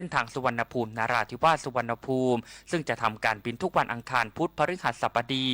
เส้นทางสุวรรณภูมิ นราธิวาส สุวรรณภูมิ ซึ่งจะทำการบินทุกวันอังคาร พุธ พฤหัสบดี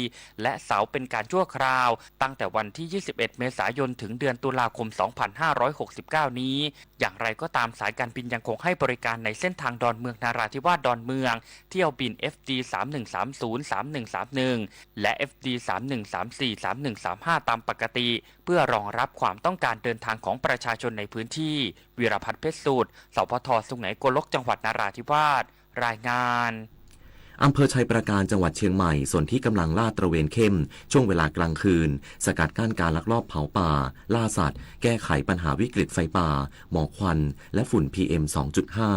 และเสาร์เป็นการชั่วคราว ตั้งแต่วันที่ ยี่สิบเอ็ด เมษายน ถึงเดือนตุลาคม สองพันห้าร้อยหกสิบเก้า นี้ อย่างไรก็ตาม สายการบินยังคงให้บริการในเส้นทางดอนเมือง นราธิวาส ดอนเมือง เที่ยวบิน เอฟ ดี สามหนึ่งสามศูนย์ สามหนึ่งสามหนึ่ง และ เอฟ ดี สามหนึ่งสามสี่ สามหนึ่งสามห้า ตามปกติ เพื่อรองรับความต้องการเดินทางของประชาชนในพื้นที่ วีรพัฒน์ เพชรสูตร สวท สุไหงโกลก จังหวัดนราธิวาส รายงาน อำเภอชัยปราการ จังหวัดเชียงใหม่ สนธิกำลังลาดตระเวนเข้ม ช่วงเวลากลางคืน สกัดกั้นการลักลอบเผาป่า ล่าสัตว์ แก้ไขปัญหาวิกฤตไฟป่า หมอกควัน และฝุ่น พีเอ็ม สองจุดห้า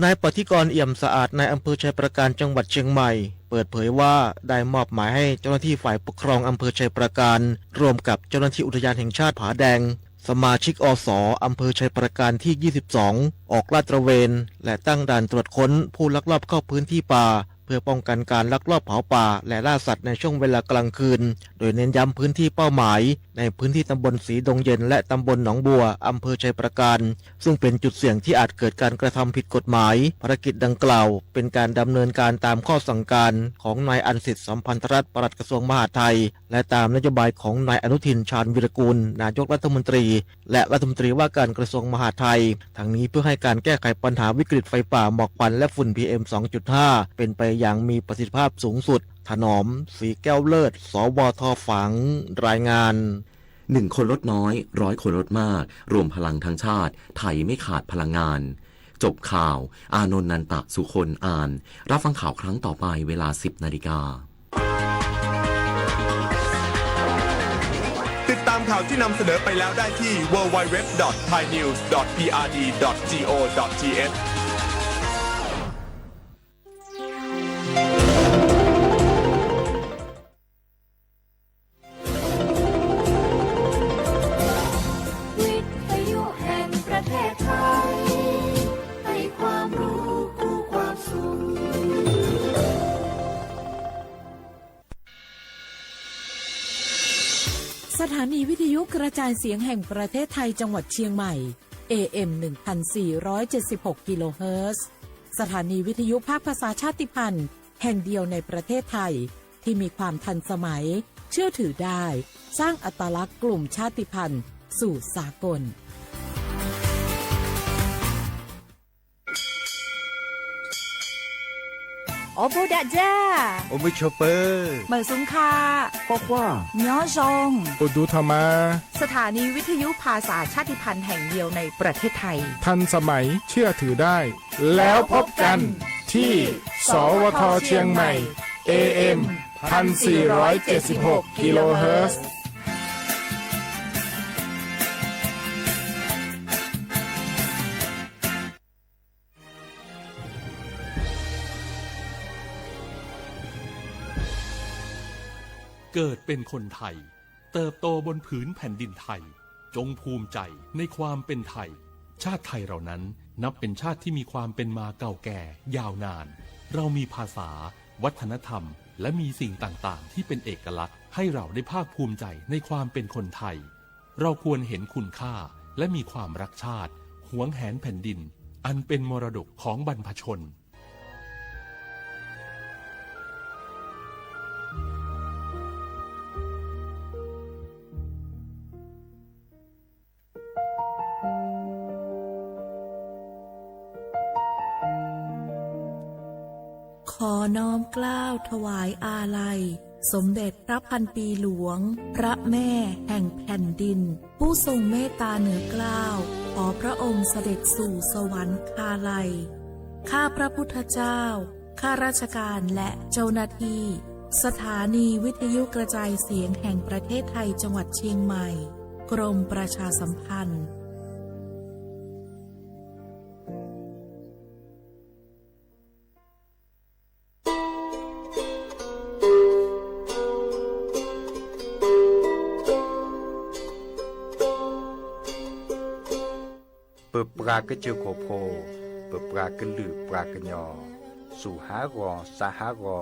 นายปฏิกร เอี่ยมสะอาด นายอำเภอชัยปราการ จังหวัดเชียงใหม่ เปิดเผยว่า ได้มอบหมายให้เจ้าหน้าที่ฝ่ายปกครองอำเภอชัยปราการ ร่วมกับเจ้าหน้าที่อุทยานแห่งชาติผาแดง สมาชิก อส อำเภอชัยปราการที่ ยี่สิบสอง ออกลาดตระเวน และตั้งด่านตรวจค้นผู้ลักลอบเข้าพื้นที่ป่า เพื่อป้องกันการลักลอบเผาป่า และล่าสัตว์ในช่วงเวลากลางคืน โดยเน้นย้ำพื้นที่เป้าหมาย ในพื้นที่ตำบลศรีดงเย็น และตำบลหนองบัว อำเภอชัยปราการ ซึ่งเป็นจุดเสี่ยงที่อาจเกิดการกระทำผิดกฎหมาย ภารกิจดังกล่าว เป็นการดำเนินการตามข้อสั่งการของนายอันสิทธิ์ สัมพันธรัตน์ ปลัดกระทรวงมหาดไทย และตามนโยบายของนายอนุทิน ชาญวีรกูล นายกรัฐมนตรี และรัฐมนตรีว่าการกระทรวงมหาดไทย ทั้งนี้เพื่อให้การแก้ไขปัญหาวิกฤตไฟป่า หมอกควัน และฝุ่น พีเอ็ม สองจุดห้า เป็นไปอย่างมีประสิทธิภาพสูงสุด ถนอม ศรีแก้วเลิศ สวท ฝาง รายงาน หนึ่งคนลดน้อย ร้อยคนลดมาก รวมพลังทั้งชาติ ไทยไม่ขาดพลังงาน จบข่าว อานนท์ นันตะสุคน อ่าน รับฟังข่าวครั้งต่อไปเวลา สิบนาฬิกา ติดตามข่าวที่นำเสนอไปแล้วได้ที่ ดับเบิลยู ดับเบิลยู ดับเบิลยู ดอท ไทยนิวส์ ดอท พีอาร์ดี ดอท จี โอ ดอท ที เอช วิทยุแห่งประเทศไทย ให้ความรู้คู่ความสุข สถานีวิทยุกระจายเสียงแห่งประเทศไทยจังหวัดเชียงใหม่ เอ เอ็ม หนึ่งพันสี่ร้อยเจ็ดสิบหก กิโลเฮิรตซ์ สถานีวิทยุภาคภาษาชาติพันธุ์แห่งเดียวในประเทศไทย ที่มีความทันสมัย เชื่อถือได้ สร้างอัตลักษณ์กลุ่มชาติพันธุ์สู่สากล အိၣ်ဘူးဒးယဲၢ်, အိၣ်မုာ်ဆိးပၢၤ, မုာ်ဆူၣ်ခါ, ကွၢ်ကွၢ်, ညီယီၣ်, အိၣ်ဒူထီၣ်မး, สถานีวิทยุภาษาชาติพันธุ์แห่งเดียวในประเทศไทย ทันสมัย เชื่อถือได้ แล้วพบกันที่ สวท เชียงใหม่ เอ เอ็ม พันสี่ร้อยเจ็ดสิบหก กิโลเฮิรตซ์ เกิดเป็นคนไทย เติบโตบนผืนแผ่นดินไทย จงภูมิใจในความเป็นไทย ชาติไทยเรานั้นนับเป็นชาติที่มีความเป็นมาเก่าแก่ยาวนาน เรามีภาษา วัฒนธรรม และมีสิ่งต่างๆ ที่เป็นเอกลักษณ์ ให้เราได้ภาคภูมิใจในความเป็นคนไทย เราควรเห็นคุณค่า และมีความรักชาติ หวงแหนแผ่นดิน อันเป็นมรดกของบรรพชน ขอน้อมเกล้าถวายอาลัย สมเด็จพระพันปีหลวง พระแม่แห่งแผ่นดิน ผู้ทรงเมตตาเหนือเกล้า ขอพระองค์เสด็จสู่สวรรคาลัย ข้าพระพุทธเจ้า ข้าราชการและเจ้าหน้าที่ สถานีวิทยุกระจายเสียงแห่งประเทศไทยจังหวัดเชียงใหม่ กรมประชาสัมพันธ์ ပပှၤကစၢၢ်ခိၣ်ဖိ, ပပှၤကလုာ်ပှၤကညီ, စူၢ်ဟးဂီၤ စါဟးဂီ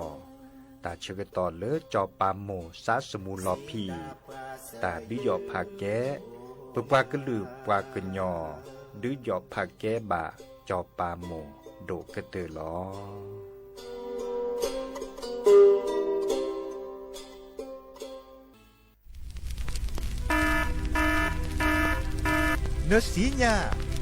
ၤ, တၢ်ဆၢကတီၢ်လၢစီၤပၤမိၢ် စါစမူၤလီၤဖံး, တၢ်ဒုးယီၣ်ဖးကဲ, ပပှၤကလုာ်ပှၤကညီ, ဒုးယီၣ်ဖးကဲဘၣ်စီၤပၤမိၢ် ဒိၣ်ကတၢၢ်လီၤ. နစံညါ,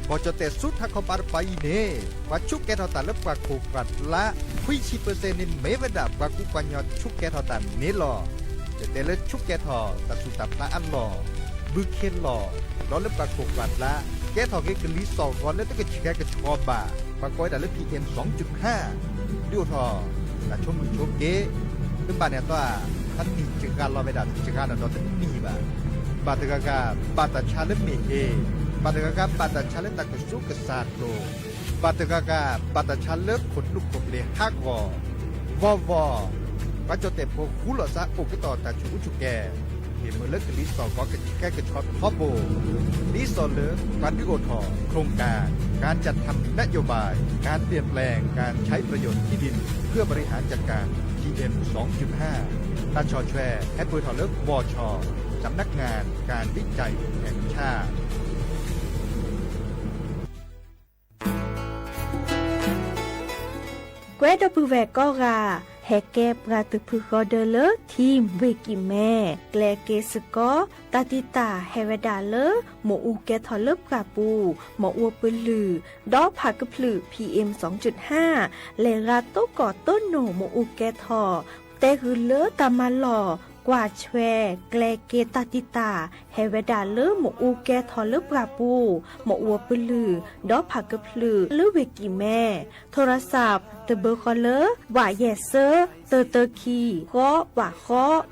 ကီၢ်ကၠီၣ်တဲၣ်ဆူထးခီပၤတပၤအံၤန့ၣ် ပှၤဆူးကဲထီၣ်တၢ်လၢပှၤခိၣ်ပှၤလါ ခွံဆံပၢၣ်စဲၣ်န့ၣ် မ့ၢ်ဝဲဒၣ်ပှၤကူပှၤကညီဆူးကဲထီၣ်တၢ်န့ၣ်လီၤ. ကတဲလၢဆူးကဲထီၣ်တၢ်ဆူးတၢ်ဖျါအလီၢ်, ဘုခ့လီၢ်, ဒီးလၢပှၤခိၣ်ပှၤလါ ကဲထီၣ်က့ၤကလံၤစိးဂီၤလၢတကဆှဲကဆှီဘၣ်, ပှၤကိးဝဲဒၣ်လၢ PM စူၣ်ဟၣ် ဒုးအိၣ်ထီၣ် တၢ်ဆိကမိၣ်ဆိက့, တဘၣ်န့ၣ်အသီဧါ, တနံၣ်စှၤလီၤဝဲဒၣ် တစှၤဒီးဒီးတနံၣ်ဘၣ်. ဘၣ်တဂၤဂၤ ဘၣ်တၢ်ဆါလၢမ့ၢ်ဟ့ၣ်, ဘၣ်တဂၤဂၤ ဘၣ်တၢ်ဆါလၢတၢ်ကစူးကစၢ်လိၤ, ဘၣ်တဂၤဂၤ ဘၣ်တၢ်ဆါလၢခိၣ်နူာ်ခိၣ်ဘျ့းဟးဂီၤ, ဂီၤဂီၤ ပှၤကၠီၣ်တဲၣ်ဖိဃူလိာ်သးအိၣ်ကတီၢ်တၢ်ဆူးအူဆူးကဲ ဟ့ၣ်မုာ်လၢကလံၤစိးဂီၤကဆှဲကဆှီထီဘိ, ဒ်သိးလၢ ပှၤဒုးအိၣ်ထီၣ် โครงการ การจัดทำนโยบาย การเปลี่ยนแปลงการใช้ประโยชน์ที่ดินเพื่อบริหารจัดการ PM สองจุดห้า တၢ်ဆီၣ်ထွဲ ဟဲပၢၢ်ထီၣ်လၢ บช สำนักงานการวิจัยแห่งชาติ ကွဲးဒီပုၢ်ဝဲၢ်ကိးဂၤ, ဟဲကဲပှၤသုးဖုဃီဒၢလၢ ထံဝ့ၢ်ကံၢ်မဲ, ကျဲက့ၤစ့ၢ်ကီး တၢ်တံာ်တာ်ဟဲဝဲဒၣ်လၢ မ့ၣ်အူကဲထီၣ်လၢပှၢ်ပူၤ, မ့ၣ်အူပလုၢ်, ဒီးဖးကဖျၢၣ် PM စူၣ်ဟၣ်, လဲၤရၤတိၢ်ကီၢ်တိၢ်နိၣ်မ့ၣ်အူကဲထီၣ်, တဲဂုာ်လၢတၢ်မၤလီၢ် ကွၢ်ထွဲ ကျဲက့ၤတၢ်တံာ်တာ် ဟဲဝဲဒၣ်လၢမ့ၣ်အူကဲထီၣ်လၢပှၢ်ပူၤ, မ့ၣ်အူပလုၢ်, ဒီးဖးကဖျၢၣ်လၢဝ့ၢ်ကံၢ်မဲ, ထိရစး တဘၢဃီလၢ ဝးယဲၢ်ဆၢ တၢတၢခံ ဃီ ဝးဃီ,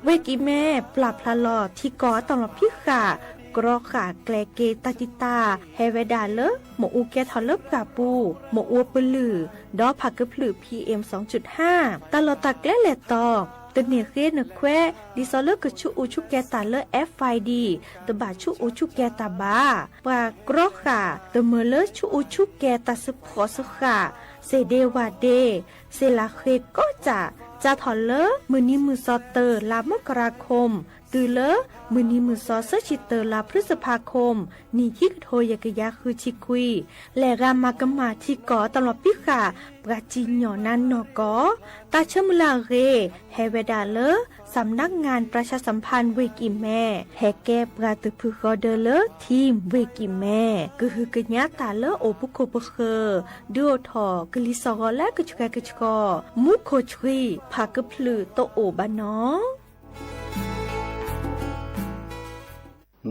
ဝ့ၢ်ကံၢ်မဲ ပျၢ်ဖျါလီၤထံကီၢ်အတၢ်လီၢ်ဖံးဃာ် ကြီဃာ်ကျဲက့ၤတၢ်တံာ်တာ် ဟဲဝဲဒၣ်လၢ မ့ၣ်အူကဲထီၣ်လၢပှၢ်ပူၤ, မ့ၣ်အူပလုၢ်, ဒီးဖးကဖျၢၣ် PM စူၣ်ဟၣ်, တၢ်လီၢ်တၢ်ကျဲလဲၤတီၤ တန့ၢ်ဃ့နခွဲး ဒ်သိးလၢကဆူးအူဆူးကဲတၢ်လၢ FID တဘၣ်ဆူးအူဆူးကဲတၢ်ဘၣ်. ပှၤကြီဃာ် တမၢလၢဆူးအူဆူးကဲတၢ်စၢဖှီၣ်စၢဃာ် စ့ၢ်ဒ့ဝၣ်ဒ့ စ့ၢ်လၢဃ့ကီၢ်စး စးထီၣ်လၢမုၢ်နံၤမုၢ်သီတၢ လါမကရၤခိၣ် တုၤလၢမုၢ်နံၤမုၢ်သီဆၢဆံတၢ လါဖျုစဖးခိၣ် နံၣ်ခံကထိယဲၢ်ကယၤဃုဆံခွံ, လဲၤဂၤမၤကမၣ်ထံကီၢ်အတၢ်လီၢ်ဖံးဃာ် ပှၤစံၣ်ညီၣ်နါနီၢ်ကီၢ်, တၢ်ဆၢမုၢ်လၢ်အဂ့ၢ် ဟဲဝဲဒၣ်လၢ စးနးငၣ်ပြၢၢ်ဆၣ်စၣ်ဖၣ်ဝ့ၢ်ကံၢ်မဲ, ဟဲကဲပှၤသုးဖုဃီဒၢလၢထံဝ့ၢ်ကံၢ်မဲ, ကဟုကညးတၢ်လၢအိၣ်ပူၤခိၣ်ပဃၢၤ, ဒုးအိၣ်ထီၣ်ကလံၤစိးဂီၤလၢကဆှဲကဆှီ, မူခိၣ်ဆှံ ဖးကဖျၢၣ်တအိၣ်ဘၣ်နီၤ.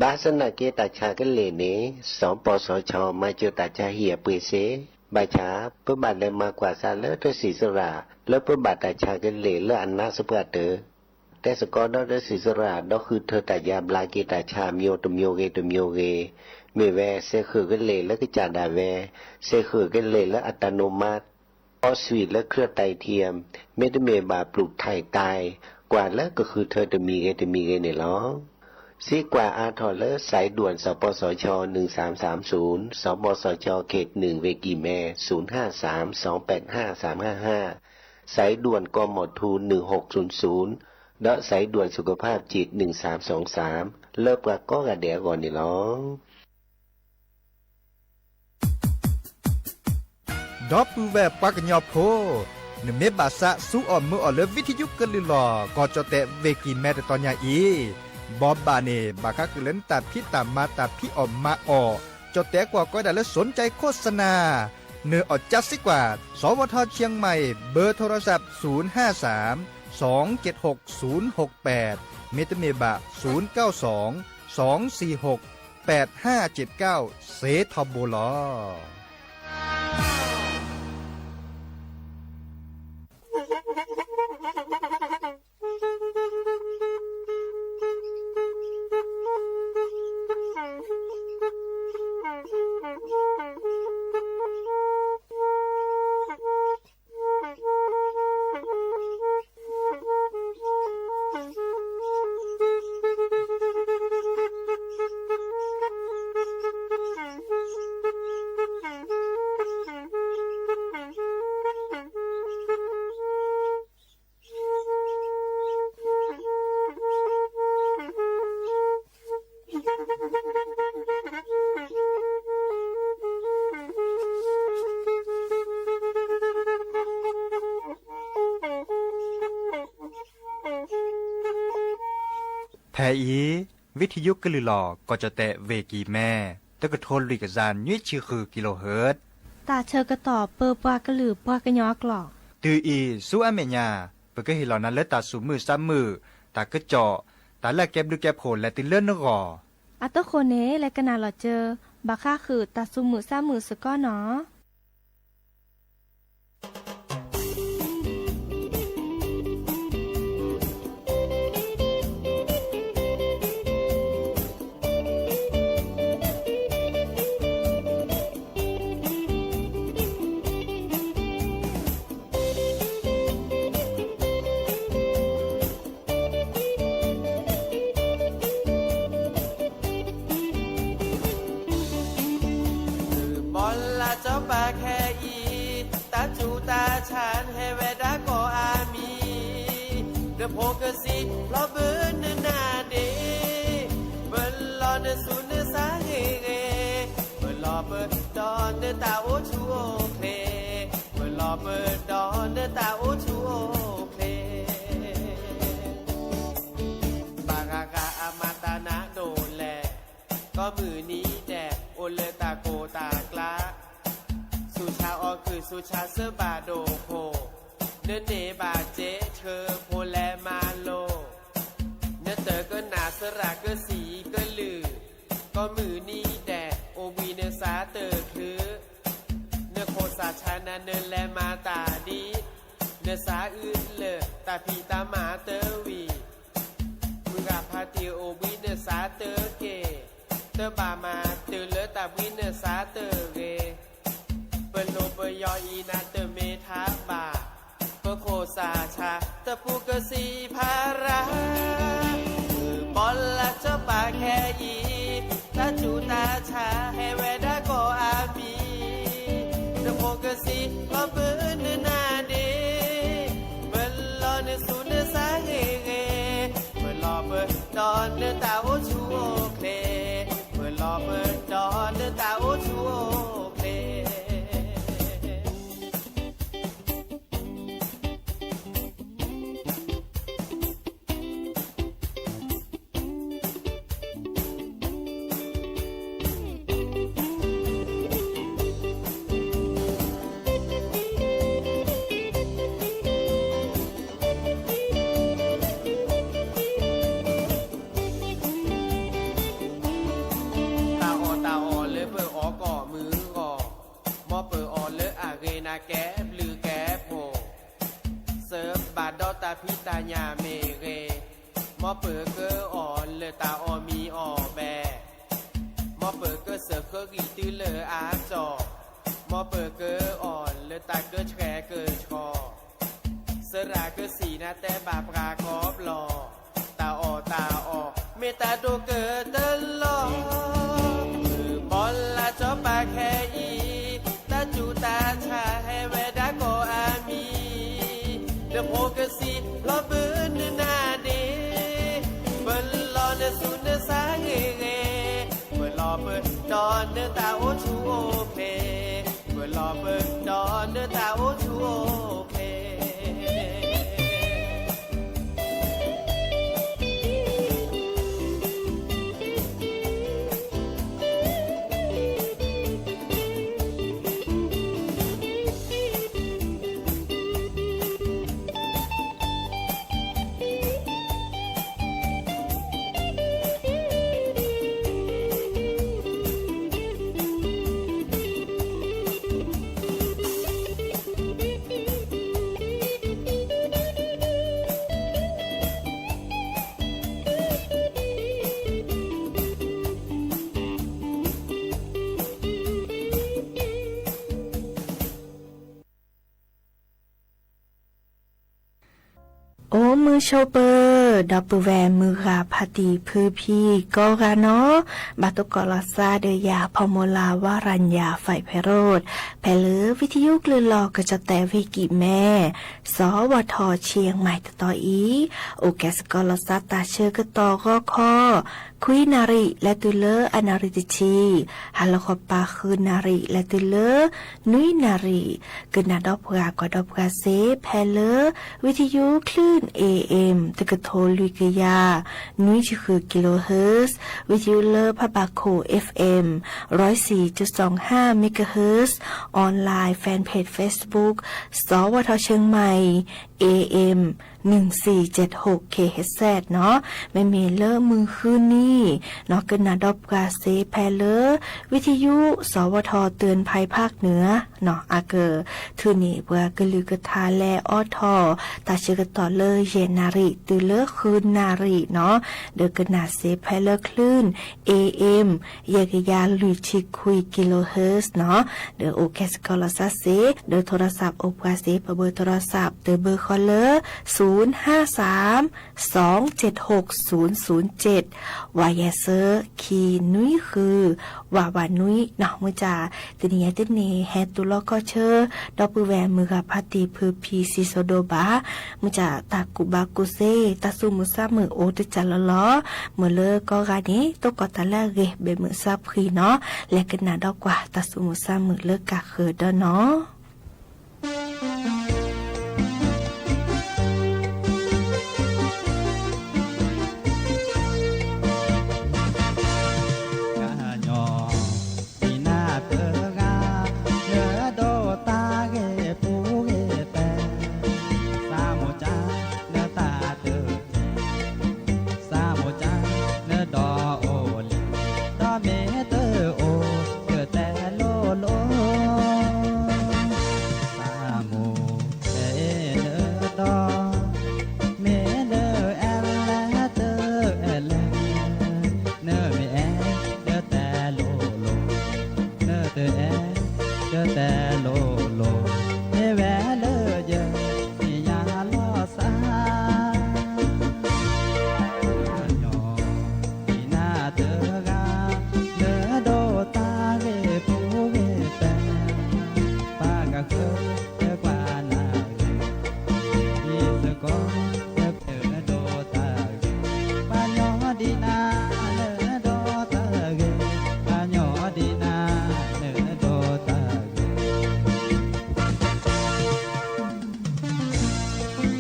ဘၣ်ဆၣ်သနာ်က့ တၢ်ဆါကလ့ၢ်န့ၣ် စီၤပီစီၤခၠီ မၤစၢၤတၢ်ဆါဟံၣ်အပှ့ၤစ့, ဘၣ်ဆၣ် ပဘၣ်လဲၤမၤကွၢ်စးလၢတဆံးစရၣ် လၢပဘၣ်တၢ်ဆါကလ့ၢ်လၢအနါစပှၢ်တၢၢ်, တဲစ့ၢ်ကီးဒီးတဆံးစရၣ် ဒီးဃုထၢတၢ်ယါဘျါက့ၤတၢ်ဆါ မျိုးတမျိုးဂ့ၤတမျိုးဂ့ၤ, မ့ၢ်ဝဲ စဲးဃုာ်ကလ့ၢ်လၢကစၢ်ဒၣ်ဝဲ, စဲးဃုာ်ကလ့ၢ်လၢအတၢ်နိမး အီစှံၣ်လၢ เครื่องไตเทียม မ့တမ့ၢ်ဘၣ် ပျုၢ်ထၢၣ်တၢ် ကွၢ်လၢကဃုထၢတမံၤဂ့ၤတမံၤဂ့ၤန့ၣ်လီၤ. စံးကွၢ်အါထီၣ်လၢ สายด่วน สปสช หนึ่งสามสามศูนย์, สปสช เขตหนึ่ง เวกิแม ศูนย์ห้าสาม สองแปดห้า สามห้าห้า, สายด่วน กมธ หนึ่งหกศูนย์ศูนย์ ဒီး สายด่วนสุขภาพจิต หนึ่งสามสองสาม လၢပှၤကိးဂၤဒဲးအဂီၢ်န့ၣ်လီၤ. ဒီပုၢ်ဝဲၢ်ပှၤကညီဖိ, နမ့ၢ်ဘၣ်သးစူအီၣ်မၢအီၣ်လၢ ဝံထံယူကလုၢ်လီၢ် ကီၢ်ကၠီၣ်တဲၣ်ဝ့ၢ်ကံၢ်မဲတတီၤညါအံၤ, ဘီဘၣ်န့ၣ် ဘၣ်ဃးဃုာ်လၢနတၢ်ဖံးတၢ်မၤတၢ်ဖံးအီၣ်မၤအီၣ်, ကၠီၣ်တဲၣ်ကွၢ်ကီးဝဲဒၣ်လၢ สนใจโฆษณา, နအီၣ်ကၠါစ့ကွၢ် สวท เชียงใหม่ เบอร์โทรศัพท์ ศูนย์ห้าสาม สองเจ็ดหก ศูนย์หกแปด မ့တမ့ၢ်ဘၣ် ศูนย์เก้าสอง สองสี่หก แปดห้าเจ็ดเก้า စ့ထီဘိလီၤ. ဖဲအံၤ ဝံထယုကလုၢ်လီၢ်ကီၢ်ကၠီၣ်တဲၣ် ဝ့ၢ်ကံၢ်မဲ တကထိလွံၢ်ကယၤနွံဆံဃုကံလိၣ်ဟၢၣ် တၢ်ဆၢကတီၢ်ပၢပှၤကလုာ်ပှၤကညီအကျိာ် တုၤအံၤဆူအမဲာ်ညါ ပကဟ့ၣ်လီၤနၤလၢတၢ်သူၣ်မုာ်သးမုာ်, တၢ်ကစီၣ်, တၢ်လၢအကဲဘျုးကဲဖှိၣ်လဲၤတုၤလၢနဂီၢ်. အတဃိန့ၣ် လဲၤကနၣ်လီၤစၢၤ ဘၣ်ဃးဃုာ်တၢ်သူၣ်မုာ်သးမုာ်စ့ၢ်ကီးနီၤ. ဘီလၢစီၤပၤခဲအံၤ တၢ်ကူၣ်တၢ်ဆးဟဲဝဲဒၣ်ကိးအါမံၤ, နဖိကစံးလီၤဘၢနနၢ်ဒ့, ပလီၢ်နသူၣ်နသးဂ့ၤဂ့ၤ, ပလီၢ်ပဒီးနတၢ်အိၣ်ဆူၣ်အိၣ်ချ့, ပလီၢ်ပဒီးနတၢ်အိၣ်ဆူၣ်အိၣ်ချ့. ဘၣ်ဂၤဂၤအမၤတၢ်နးဒိၣ်လဲၣ်, ကိးမုၢ်နံၤဒဲးအိၣ်လၢတၢ်ကိၢ်တၢ်ကျါ, ဆူၣ်ဆါအီၣ်ကုၢ်ဆူၣ်ဆါစၢဘၣ်ဒိၣ်ခိၣ်, နန့ၢ်ဘၣ်စ့ဆၢဖိလဲၤမၤလိ, နတၢ်ကနၣ်စရၣ်ကစံးကလုၢ်, ကိးမုၢ်နံၤဒဲးအိၣ်ဘှံးနသးတချုး, နခိၣ်စၢ်ဆါနၤနလဲၤမၤတၢ်ဒ်, နသးအုးလၢတၢ်ဖံးတၢ်မၤတဝံၤ, မုၢ်ဂၤဖးတံၢ်အိၣ်ဘှံးနသးတက့ၢ်, တဘၣ်မၤတုၤလၢတၢ်ဘှံးနသးတဂ့ၤ, ပလိၣ်ပယီၤအံၤနၤတမ့ၢ်ထါဘၣ်, ပခိၣ်စၢ်ဆါတပူၤကစံးဖးရၤ. ဘီလၢစီၤပၤခဲအံၤ, တၢ်ကူၣ်တၢ်ဆးဟဲဝဲဒၣ်ကိးအါမံၤ, နဖိကစံးလီၤဘၢနနၢ်ဒ့, ပလီၢ်နသူၣ်နသးဂ့ၤဂ့ၤ, ပလီၢ်ပဒီးနတၢ်အိၣ်ဆူၣ်အိၣ်ချ့, ပလီၢ်ပဒီးနတၢ်အိၣ်ဆူၣ်အိၣ်ချ့. တၢ်အီၣ်တၢ်အီလၢပအီကီၢ်မုၢ်ဂီၢ်, မ်ပအီၣ်လၢအဂ့ၤနၤကဲဘျုးကဲဖှိၣ်, စၢဘၣ်ဒီးတၢ်ဖံးတၢ်ညၣ်မ့ၢ်ဂ့ၤ, မ်ပကအီၣ်လၢတၢ်အီၣ်မံၤအီၣ်ဘဲ, မ်ပကစၢၢ်ဃၢဂံၢ်တုၤလၢအါစီၣ်, မ်ပကအီၣ်လၢတၢ်ကဆှဲကဆှီ, စရၣ်ကစံးနၤတဲဘၣ်ပှၤကိးဘျီ, တၢ်အီၣ်တၢ်အီမ့ၢ်တၢ်ဒိၣ်ကတၢၢ်လီၤ. ဘီလၢစီၤပၤခဲအံၤ, တၢ်ကူၣ်တၢ်ဆးဟဲဝဲဒၣ်ကိးအါမံၤ, နဖိကစံးလီၤဘၢနနၢ်ဒ့, ပလီၢ်နသူၣ်နသးဂ့ၤဂ့ၤ, ပလီၢ်ပဒီးနတၢ်အိၣ်ဆူၣ်အိၣ်ချ့, ပလီၢ်ပဒီးနတၢ်အိၣ်ဆူၣ်အိၣ်ချ့. အိၣ်မုာ်ဆိးပၢၤ ဒီပုၢ်ဝဲၢ်မုၢ်ဂၤဖးတံၢ်ဖုဖံကိးဂၤနီၤ, ဘၣ်သကိးလီၤသးဒီးယၤ ဖီမုၢ်လၢ် ဝၤရၤညၣ် ဖဲးဖဲးရိၣ်, ဖဲလၢဝံထယုကလုၢ်လီၢ်ကီၢ်ကၠီၣ်တဲၣ် ဝ့ၢ်ကံၢ်မဲ, စီၤဝၤထီၣ်ဆံမံၤတတီၤအံၤ, အိၣ်ကဲသကိးလီၤသးတၢ်ဆၢကတီၢ်ဂီၤခီ ခွံနၣ်ရံၣ် လဲၤတုၤလၢအနၣ်ရံၣ်တဆံ, ဟါလီၤခီပၤဃုနၣ်ရံၣ် လဲၤတုၤလၢနွံနၣ်ရံၣ်, ကနၣ်ဒီးပှၤကွၢ်ဒီးပှၤစ့ၢ် ဖဲလၢဝံထယုကလုၢ် AM တကထိလွံၢ်ကယၤနွံဆံဃု kilohertz, ဝံသယုလၢဖးဘၣ်ခိၣ် FM ร้อยสี่จุดสองห้า megahertz, online fan page Facebook สวทเชียงใหม่ AM หนึ่งสี่เจ็ดหก kilohertz နီၤ. မ့မ့ၢ်လၢမုၢ်ဃုနံၤ နီၤ ကနၣ်ဒီးပှၤစ့ဖဲလၢ ဝံသယု สวท เตือนภัยภาคเหนือ နီၤ အကထုးန့ၢ်ပှၤကလုၢ်ကထါလဲၤအိးထီၣ် တၢ်ဆၢကတီၢ်လၢယဲၢ်နၣ်ရံၣ် တုၤလၢဃုနၣ်ရံၣ်နီၤ, ဒီးကနၣ်စ့ဖဲလၢ คลื่น AM ယဲၢ်ကယၤလွံၢ်ဆံခွံ kilohertz နီၤ, ဒီးအိၣ်ကဲစ့ၢ်ကီးလီၤစၢ်စ့, ဒီး โทรศัพท์ အိၣ်ပှၤစ့ ပဘၢ โทรศัพท์ တဘၢဃီလၢ ศูนย์ห้าสาม สองเจ็ดหกศูนย์ศูนย์เจ็ด ဝါယဲၢ်ဆၢ ခံနွံဃု ဝးဝးနွံနီၤ. မုၢ်ကၢ် တနံၤညါတနံၤ ဟဲတူၢ်လိာ်ခီၣ်ဆၢ ဒီပုၢ်ဝဲၢ်မုၢ်ဂၤဖါတံၢ်ဖုဖံစံၣ်စိၤဒိၣ်ဘၣ်, မုၢ်ကၢ်တၢ်ကူၣ်ဘၣ်ကူၣ်သ့ တၢ်သူၣ်မုာ်သးမုာ်အိၣ်တကၢ်လီၤလီၤ. မ့ၢ်လၢကိးဂၤန့ၣ် သကိးတၢ်လၢအဂ့ၤ ဘဲးမုာ်စၢ်ဖှံနီၤ, လဲၤကနၣ်ဒီးကွၢ်တၢ်သူၣ်မုာ်သးမုာ်လၢကၢ်ဃၢၤဒီးနီၤ. ကညီဒံနၤတဂၤ, နဒိးတၢ်ဂ့ၢ်ပူၤဂ့ၢ်ပဲ, သးမိၢ်ကၢ် နတၢ်တဂ့ၤ, သးမိၢ်ကၢ် နဒီးအိၣ်လံ, ဒီးမ့ၢ်တအိၣ် ကတဲလိၤလိၤ. သးမိၢ်ကၢ်အံၤနဒီး, မ့ၢ်နအဲၣ်လဲၣ်တအဲၣ်လဲၣ်, နမ့ၢ်အဲၣ် ကတဲလိၤလိၤ, နတအဲၣ် ကတဲလိၤလိၤ, မ့ၢ်ဝဲလၢယသ့ၣ်ညါလီၤစၢ်. ကညီဒံနၤတဂၤ, နဒိးတၢ်ဂ့ၢ်ပူၤဂ့ၢ်ပဲ, ပှၤကဃၢၤ ကွၢ်နၤဂ့ၤ, ဒ်သကိး နဒိးတၢ်ဂ့ၤ, ပှၤကညီဒံနၤ နဒိးတၢ်ဂ့ၤ, ပှၤကညီဒံနၤ နဒိးတၢ်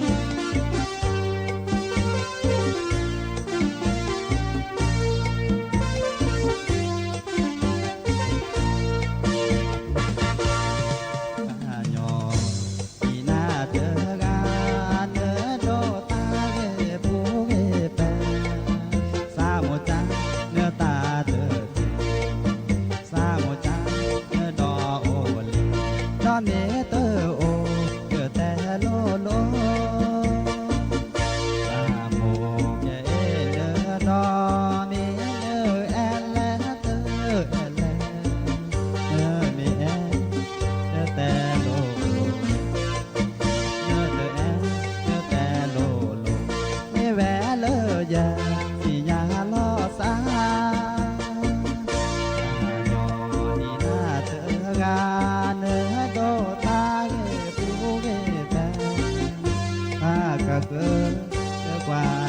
ဂ့ၤ. ကညီဒံနၤတဂၤ, နဒိးတၢ်ဂ့ၢ်ပူၤဂ့ၢ်ပဲ, သးမိၢ်ကၢ် နတၢ်တဂ့ၤ, သးမိၢ်ကၢ် နဒီးအိၣ်လံ, ဒီးမ့ၢ်တအိၣ် ကတဲလိၤလိၤ. သးမိၢ်ကၢ်အံၤနဒီး, မ့ၢ်နအဲၣ်လဲၣ်တအဲၣ်လဲၣ်, နမ့ၢ်အဲၣ် ကတဲလိၤလိၤ, နတအဲၣ် ကတဲလိၤလိၤ, မ့ၢ်ဝဲလၢယသ့ၣ်ညါလီၤစၢ်. ကညီဒံနၤတဂၤ, နဒိးတၢ်ဂ့ၢ်ပူၤဂ့ၢ်ပဲ, ပှၤကဃၢၤ ကွၢ်နၤဂ့ၤ, ဒ်သကိး ကွၢ်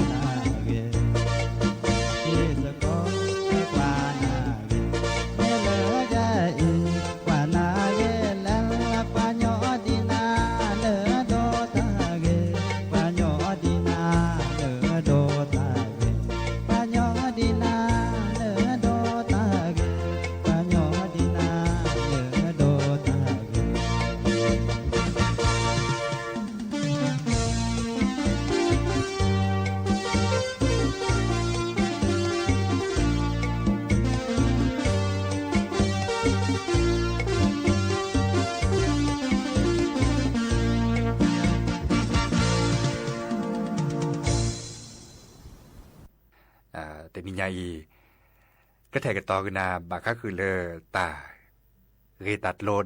နၤဂ့ၤ, မ့ၢ်လၢယဲအံၤ ကွၢ်နၤဂ့ၤလဲၣ်, ပှၤကညီဒံနၤ နဒိးတၢ်ဂ့ၢ်, ပှၤကညီဒံနၤ နဒိးတၢ်ဂ့ၢ်, ပှၤကညီဒံနၤ နဒိးတၢ်ဂ့ၢ်, ပှၤကညီဒံနၤ နဒိးတၢ်ဂ့ၢ်. တနံၤညါအံၤ ကထဲကတီၤကနၣ် ဘၣ်ဃးဃုာ်လၢတၢ်ဂ့ၢ်တၢ်ကျိၤ ဒ်သိးလၢ လီၤ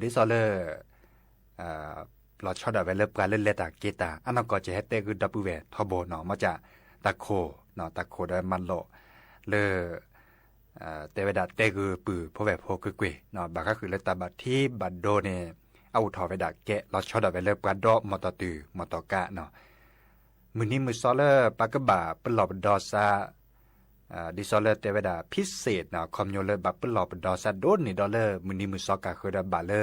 ဆီဒၣ်ဝဲလၢပှၤလၢလဲၤတၢ်က့ၤတၢ် အနီၢ်ကီၢ်ကဟဲတဲဂုာ်ဒီပုၢ်ဝဲၢ်ထီဘိနီၤ, မ့ၢ်ကၢ်တၢ်ခိၣ်, တၢ်ခိၣ်ဒီးမၤလိာ်လၢ တဲဝဲဒၣ်တဲဂုာ်ပုၢ်ဖိဝဲၢ်ဖိကွ့ၢ်ကွ့ၢ်, ဘၣ်ဃးဃုာ်လၢတၢ်ဘၣ်ထံးဘၣ်ဒိန့ၣ် အအိၣ်ထီၣ်ဝဲဒၣ်ကဲလီၤဆီဒၣ်ဝဲလၢပှၤဒီးမီၢ်တီၢ်တုၤမီၢ်တီၢ်ကးနီၤ. မုၢ်နံၤမုၢ်သီလၢပှၤကဘၣ်ပလီၢ်ပဒီစး ဒ်သိးလၢတဲဝဲဒၣ် ဖံစ့းနီၤ, ခီပညီလၢဘၣ်ပလီၢ်ပဒီစးဒိၣ်န့ၢ်ဒီးလၢမုၢ်နံၤမုၢ်သီကးဃၢၤဒီးဘၣ်လၢ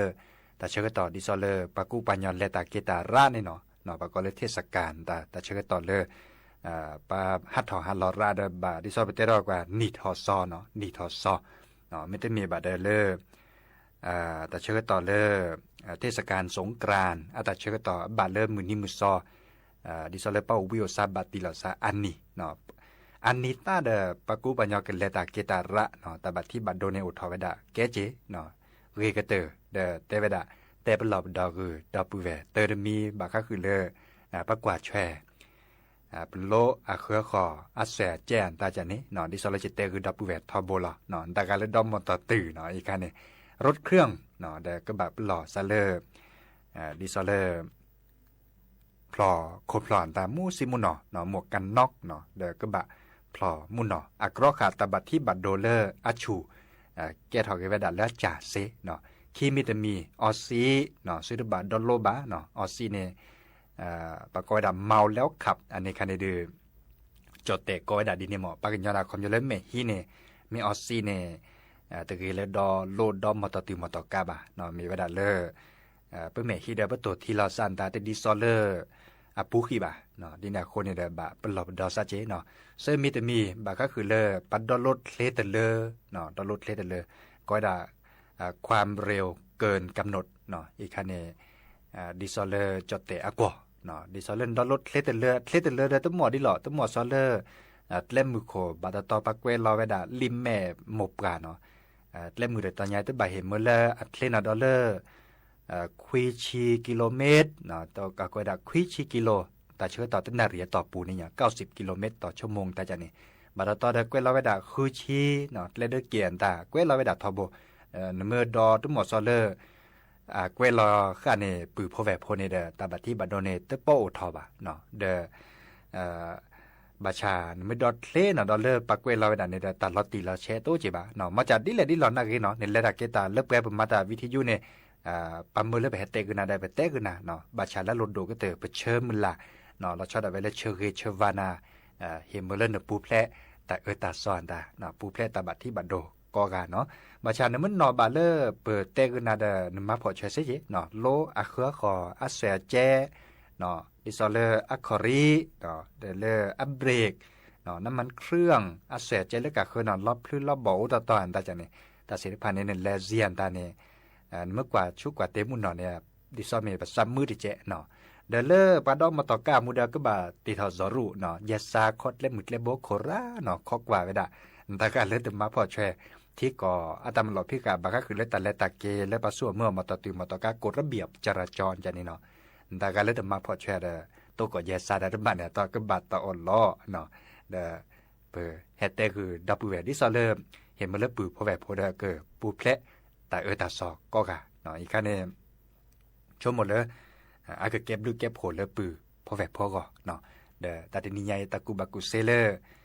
တၢ်ဆၢကတီၢ်ဒ်သိးလၢပှၤကူပှၤကညီလဲၤတၢ်က့ၤတၢ်ရၣ်န့ၣ်နီၤ, ပှၤကိးလၢ เทศกาล တၢ်ဆၢကတီၢ်လၢ ပှၤဟးထီၣ်ဟးလီၤရၣ်ဒီးဘၣ် ဒ်သိးပတဲထီၣ်ကွၢ် နံၣ်ထီၣ်စီၤနီၤ နံၣ်ထီၣ်စီၤ, မ့တမ့ၢ်ဘၣ်ဒီးလၢ တၢ်ဆၢကတီၢ်လၢ เทศกาลสงกรานต์ အတၢ်ဆၢကတီၢ်အဘၣ်လၢမုၢ်နံၤမုၢ်စီၤ, ဒ်သိးလၢပအိၣ်ဘှံးအိၣ်သါဘၣ်တံၢ်လီၤသးအါနံၤ, အါနံၤသၣ်ဒီး ပှၤကူပှၤကညီကလဲၤတၢ်က့ၤတၢ်ရၣ်နီၤ တၢ်ဘၣ်ထံးဘၣ်ဒိန့ၣ်အိၣ်ထီၣ်ဝဲဒၣ်ကဲက့ၤနီၤ, ဂ့ၤကတၢၢ် ဒီးတဲဝဲဒၣ် တဲပလီၢ်ပဒီဂုၢ် ဒီပုၢ်ဝဲၢ် တၢ်တမံၤဘၣ်ဃးဃုာ်လၢ ပကွၢ်ဆွဲ ပလိအဃၢဃီၤ အစဲးအကဲအတၢ်ကန့ၣ်နီၤ ဒ်သိးလၢယတဲဂုၢ်ဒီပုၢ်ဝဲၢ်ထီဘိလီၤ, တၢ်ဂၤလၢဒီမီၢ်တီၢ်တုၤနီၤ အံၤခါန့ၣ် รถเครื่องနီၤ ဒီးကဘၣ်ပလီၢ်စးလၢ ဒ်သိးလၢ ဖျီၣ်ခိၣ်ဖျီၣ်အတၢ်မူစံမူနီၤနီၤ หมวกกันน็อกနီၤ ဒီးကဘၣ်ဖျီၣ်မူနီၤ အကြီခးတၢ်ဘၣ်ထံးဘၣ်ဒိလၢအဆူၣ် ကဲထီၣ်က့ၤဝဲဒၣ်လၢအစၢ်စ့နီၤ ခံမံၤတမံၤ အီစံၣ်နီၤ သုတဘၣ်ဒီလိဘၣ်နီၤ အီစံၣ်န့ၣ် ပကိးဝဲဒၣ် เมาแล้วขับ အန့ၣ်ခါန့ၣ်ဒီး ကၠီၣ်တဲၣ်ကိးဝဲဒၣ်ဒ်န့ၣ်မ့ၢ် ပှၤကညီဒၣ်ခီဖျိလၢမဲာ်ဟံးန့ၣ် မ့ၢ်အီစံၣ်န့ၣ် တဂ့ၤလၢဒီလိဒီမီၢ်တီၢ်တုၤမီၢ်တီၢ်ကါဘၣ်နီၤ မ့ၢ်ဝဲဒၣ်လၢ ပမဲာ်ဟံးဒီးပတိၢ်ထံလီၤစၢ်တၢ်တဒ်သိးလၢ အပူၤဃံဘၣ်နီၤ ဒ်န့ၣ်အဃိန့ၣ်ဒီးဘၣ်ပလီၢ်ပဒီစးက့နီၤ ဆၢမံၤတမံၤ ဘၣ်ဃးဃုာ်လၢ ပှၤဒီလိချ့တလၢ ဒီလိချ့တလၢ ကိးဝဲဒၣ် ความเร็วเกินกำหนดနီၤ အံၤခါန့ၣ် ဒ်သိးလၢကၠီၣ်တဲၣ်အကွီၢ် ဒ်သိးလၢနဒီလိချ့တလၢ ချ့တလၢဒီးတမီၢ်ဒ်လီၤ တမီၢ်စီလၢ ကျဲမုၢ်ခိၣ် ဘၣ်တတီပှၤကွဲးလီၤဝဲဒၣ် လံာ်မဲာ်မိၢ်ပှၢ်နီၤ ကျဲမုၢ်တတီၤညါ တဘၣ်ဟ့ၣ်မၢလၢအချ့နီၤဒီးလၢ ခွံဆံကံလိမ့ၣ် တကကွဲးဒၣ်ခွံဆံကံလိ တၢ်ဆၢကတီၢ်တနၣ်ရံၣ်အတီၢ်ပူၤန့ၣ် เก้าสิบกิโลเมตรต่อชั่วโมง တၢ်ကန့ၣ် ဘၣ်တတီဒီးကွဲးလီၤဝဲဒၣ်ဃုဆံ ကျဲဒၢက့ၤအတၢ် ကွဲးလီၤဝဲဒၣ်ထီဘိ နမ့ၢ်ဒီတမီၢ်စီလၢ ကွဲးလီၤဃာ်န့ၣ် ပုၢ်ဖိဝဲၢ်ဖိန့ၣ်ဒီး တၢ်ဘၣ်ထံးဘၣ်ဒိန့ၣ် တပီအိၣ်ထီၣ်ဘၣ် ဒီး ဘၣ်ဆၣ် နမ့ၢ်ဒီချ့နီၤဒီးလၢပှၤကွဲးလီၤဝဲဒၣ်န့ၣ်ဒီး တၢ်လီၤတံၢ်လီၤဆဲးတအိၣ်က့ဘၣ်နီၤ မ့ၢ်ကဒ်လဲၣ်ဒ်လဲၣ်နၢ်ဂ့ၤနီၤ နလဲၤတၢ်က့ၤတၢ်လၢပှဲၤပမၤတၢ်ဝံထံယူန့ၣ် ပှၤမၢလၢပဟဲတဲဂုာ်နၤဒီး ပတဲဂုာ်နၤနီၤ ဘၣ်ဆၣ်လၢလိၣ်ဒိၣ်ကတၢၢ် ပဆၢမုၢ်လၢ်နီၤ လီၤဆီဒၣ်ဝဲလၢဆၢဂ့ၤဆၢဝါနၤ ဟ့ၣ်မၢလၢနပူၤဖျဲးတၢ်အၢတၢ်သီအတၢ် ပူၤဖျဲးတၢ်ဘၣ်ထံးဘၣ်ဒိကိးဂၤနီၤ ဘၣ်ဆၣ်နမ့ၢ်နီၣ်ဘၣ်လၢပတဲဂုာ်နၤဒီး နမၤဖှီၣ်ဆွဲစ့ၢ်ကီးနီၤ လိအဃၢဃီၤ အစဲးအကဲ ဒ်သိးလၢအခီၣ်ရံၣ် ဒီးလၢအ brake နီၤ น้ำมันเครื่อง အစဲးအကဲလၢကဃၢနီၤ လီဖျူလီဘီၣ်အိၣ်တီတီအတၢ်ကန့ၣ် တၢ်သ့ၣ်တဖၣ်န့ၣ် နလဲၤစံၣ်အတၢ်န့ၣ် နမ့ၢ်ကွၢ်ဆူကွၢ်တ့ၢ်မုၢ်နီၢ်န့ၣ် ဒ်သိးမ့ၢ်ပသးမုာ်တကဲးနီၤ ဒီးလၢပှၤဒီမီၢ်တီၢ်ကါအမူဒီး ကဘၣ်တ့ၢ်ထီၣ်စီၤရူၣ်နီၤ ယဲစါခီကျဲမုၢ်ကျဲဘိခိၣ်ရၣ်နီၤ ခီကွၢ်ဝဲဒၣ် နတၢ်ဂၤလၢတမၤဖှီၣ်ဆွဲ ထံကီၢ်အတၢ်မၤလီၢ်ဖံးဃာ် ဘၣ်ဃးဃုာ်လၢတၢ်လဲၤတၢ်က့ၤလၢပှၤဆူၣ်အမုၢ်အမီၢ်တီၢ်တုၤမီၢ်တီၢ်ကါ กฎระเบียบจราจร ကန့ၣ်နီၤ နတၢ်ဂၤလၢတမၤဖှီၣ်ဆွဲဒီး တိကိးယဲစါဒီးတဘၣ်န့ၣ် အတီကဘၣ်တၢ်အီၣ်လီၤနီၤ ဒီး ပဟဲတဲဂုာ်ဒီပုၢ်ဝဲၢ် ဒ်သိးလၢ ဟ့ၣ်မၢလၢပုၢ်ဖိဝဲၢ်ဖိဒီးကပူၤဖျဲးတၢ်အၢတၢ်သီကိးဂၤနီၤ အံၤခါန့ၣ် ဆိကမိၣ်လၢ အကကဲဘျုးကဲဖှိၣ်လၢပုၢ်ဖိဝဲၢ်ဖိအဂီၢ်နီၤ ဒီးတၢ်တနံၤညါအံၤ တၢ်ကူၣ်ဘၣ်ကူၣ်သ့လၢ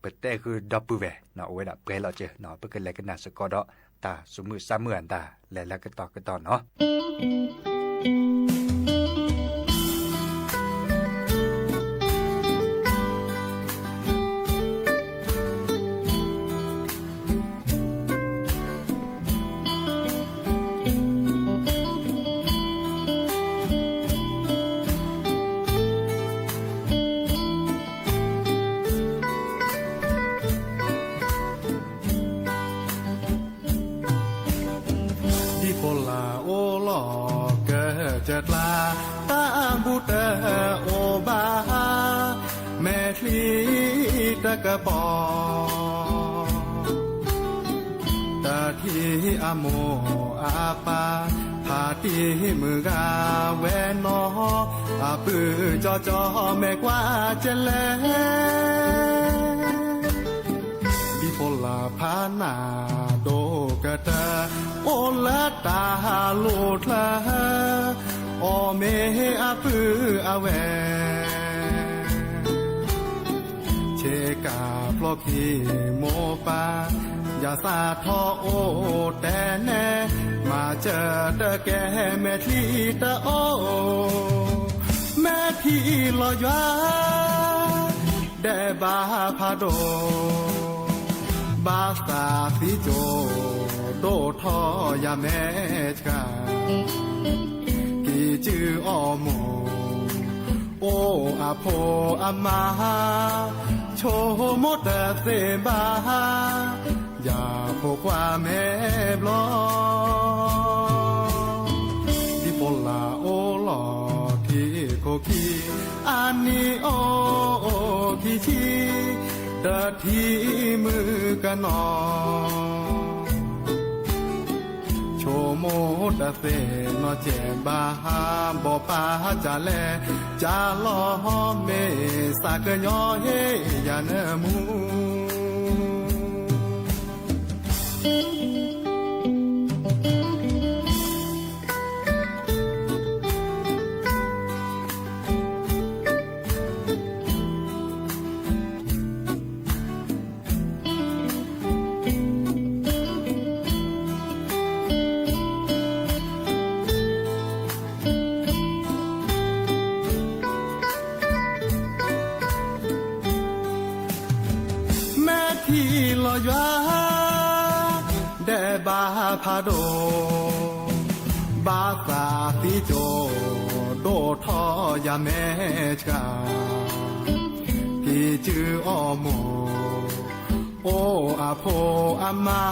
ပတဲဂုာ်ဒီပုၢ်ဝဲၢ်နီၤ အိၣ်ဝဲဒၣ်ပှဲၤလီၤစၢၤနီၤ ပကလဲၤကနၣ်စ့ၢ်ကီးဒီး တၢ်သူၣ်မုာ်သးမုာ်အတၢ်လဲၤလၢကတီၢ်ကတီၢ်နီၤ ဒ်ဖိလၢ်အိၣ်လီၤကစၢၢ်ကျါ တၢ်အဘူးတအိၣ်ဘၣ် မဲာ်ချံတကပီၤ တၢ်ထံၣ်အမိၢ်အပၢ် ဖးတံၢ်မုၢ်ဂၤဝဲနီၤ အပုၢ်ကၠီကၠီမဲာ်ကွၢ်ကလဲၣ် ဒ်ဖိလၢ်ဖးနၢ်ဒိၣ်ကတၢၢ် အိၣ်လၢတၢ်လိၣ်ချၢ အီၣ်မ့ၤအပုၢ်အဝဲၢ် ဆ့ကၤဖျီခံမိၢ်ပၢ် ယၤသးထီၣ်အိၣ်တဲနဲ မၤစၢၤတကဲမဲာ်ချံတအိၣ် မဲာ်ထံလီၤယွၤ ဒဲးဘးဖးဒိၣ် ဘၣ်သးသံကၠိ ဒိၣ်ထီၣ်ယၤမဲာ်ဆှး ကံၢ်စုအီၣ်မိၢ် အိၣ်အဖိအမါ, ဆိကမိၣ်တသ့ဘၣ်, ယဖိခွါမဲာ်ဘျီၣ်, ဒ်ဖိလာ်အိၣ်လီၤထံခိၣ်ခံ, အနံၣ်အိၣ်ခံဆံ, တထံၣ်မုၣ်ကနီၤ ဆိကမိၣ်တသ့နီတစဲးဘၣ်, ဘီၣ်ပၢ်ကလဲၤ, ကလီၤမ့ၢ်သးကညီၤဟ့ၣ်ယၤနၢမူ မဲာ်ထံလီၤယွၤ, ဒဲးဘးဖးဒိၣ်, ဘၣ်သးသံကၠိ, ဒိၣ်ထီၣ်ယၤမဲာ်ဆှး, က့ၤစုအီၣ်မိၢ်, အိၣ်အဖိအမါ,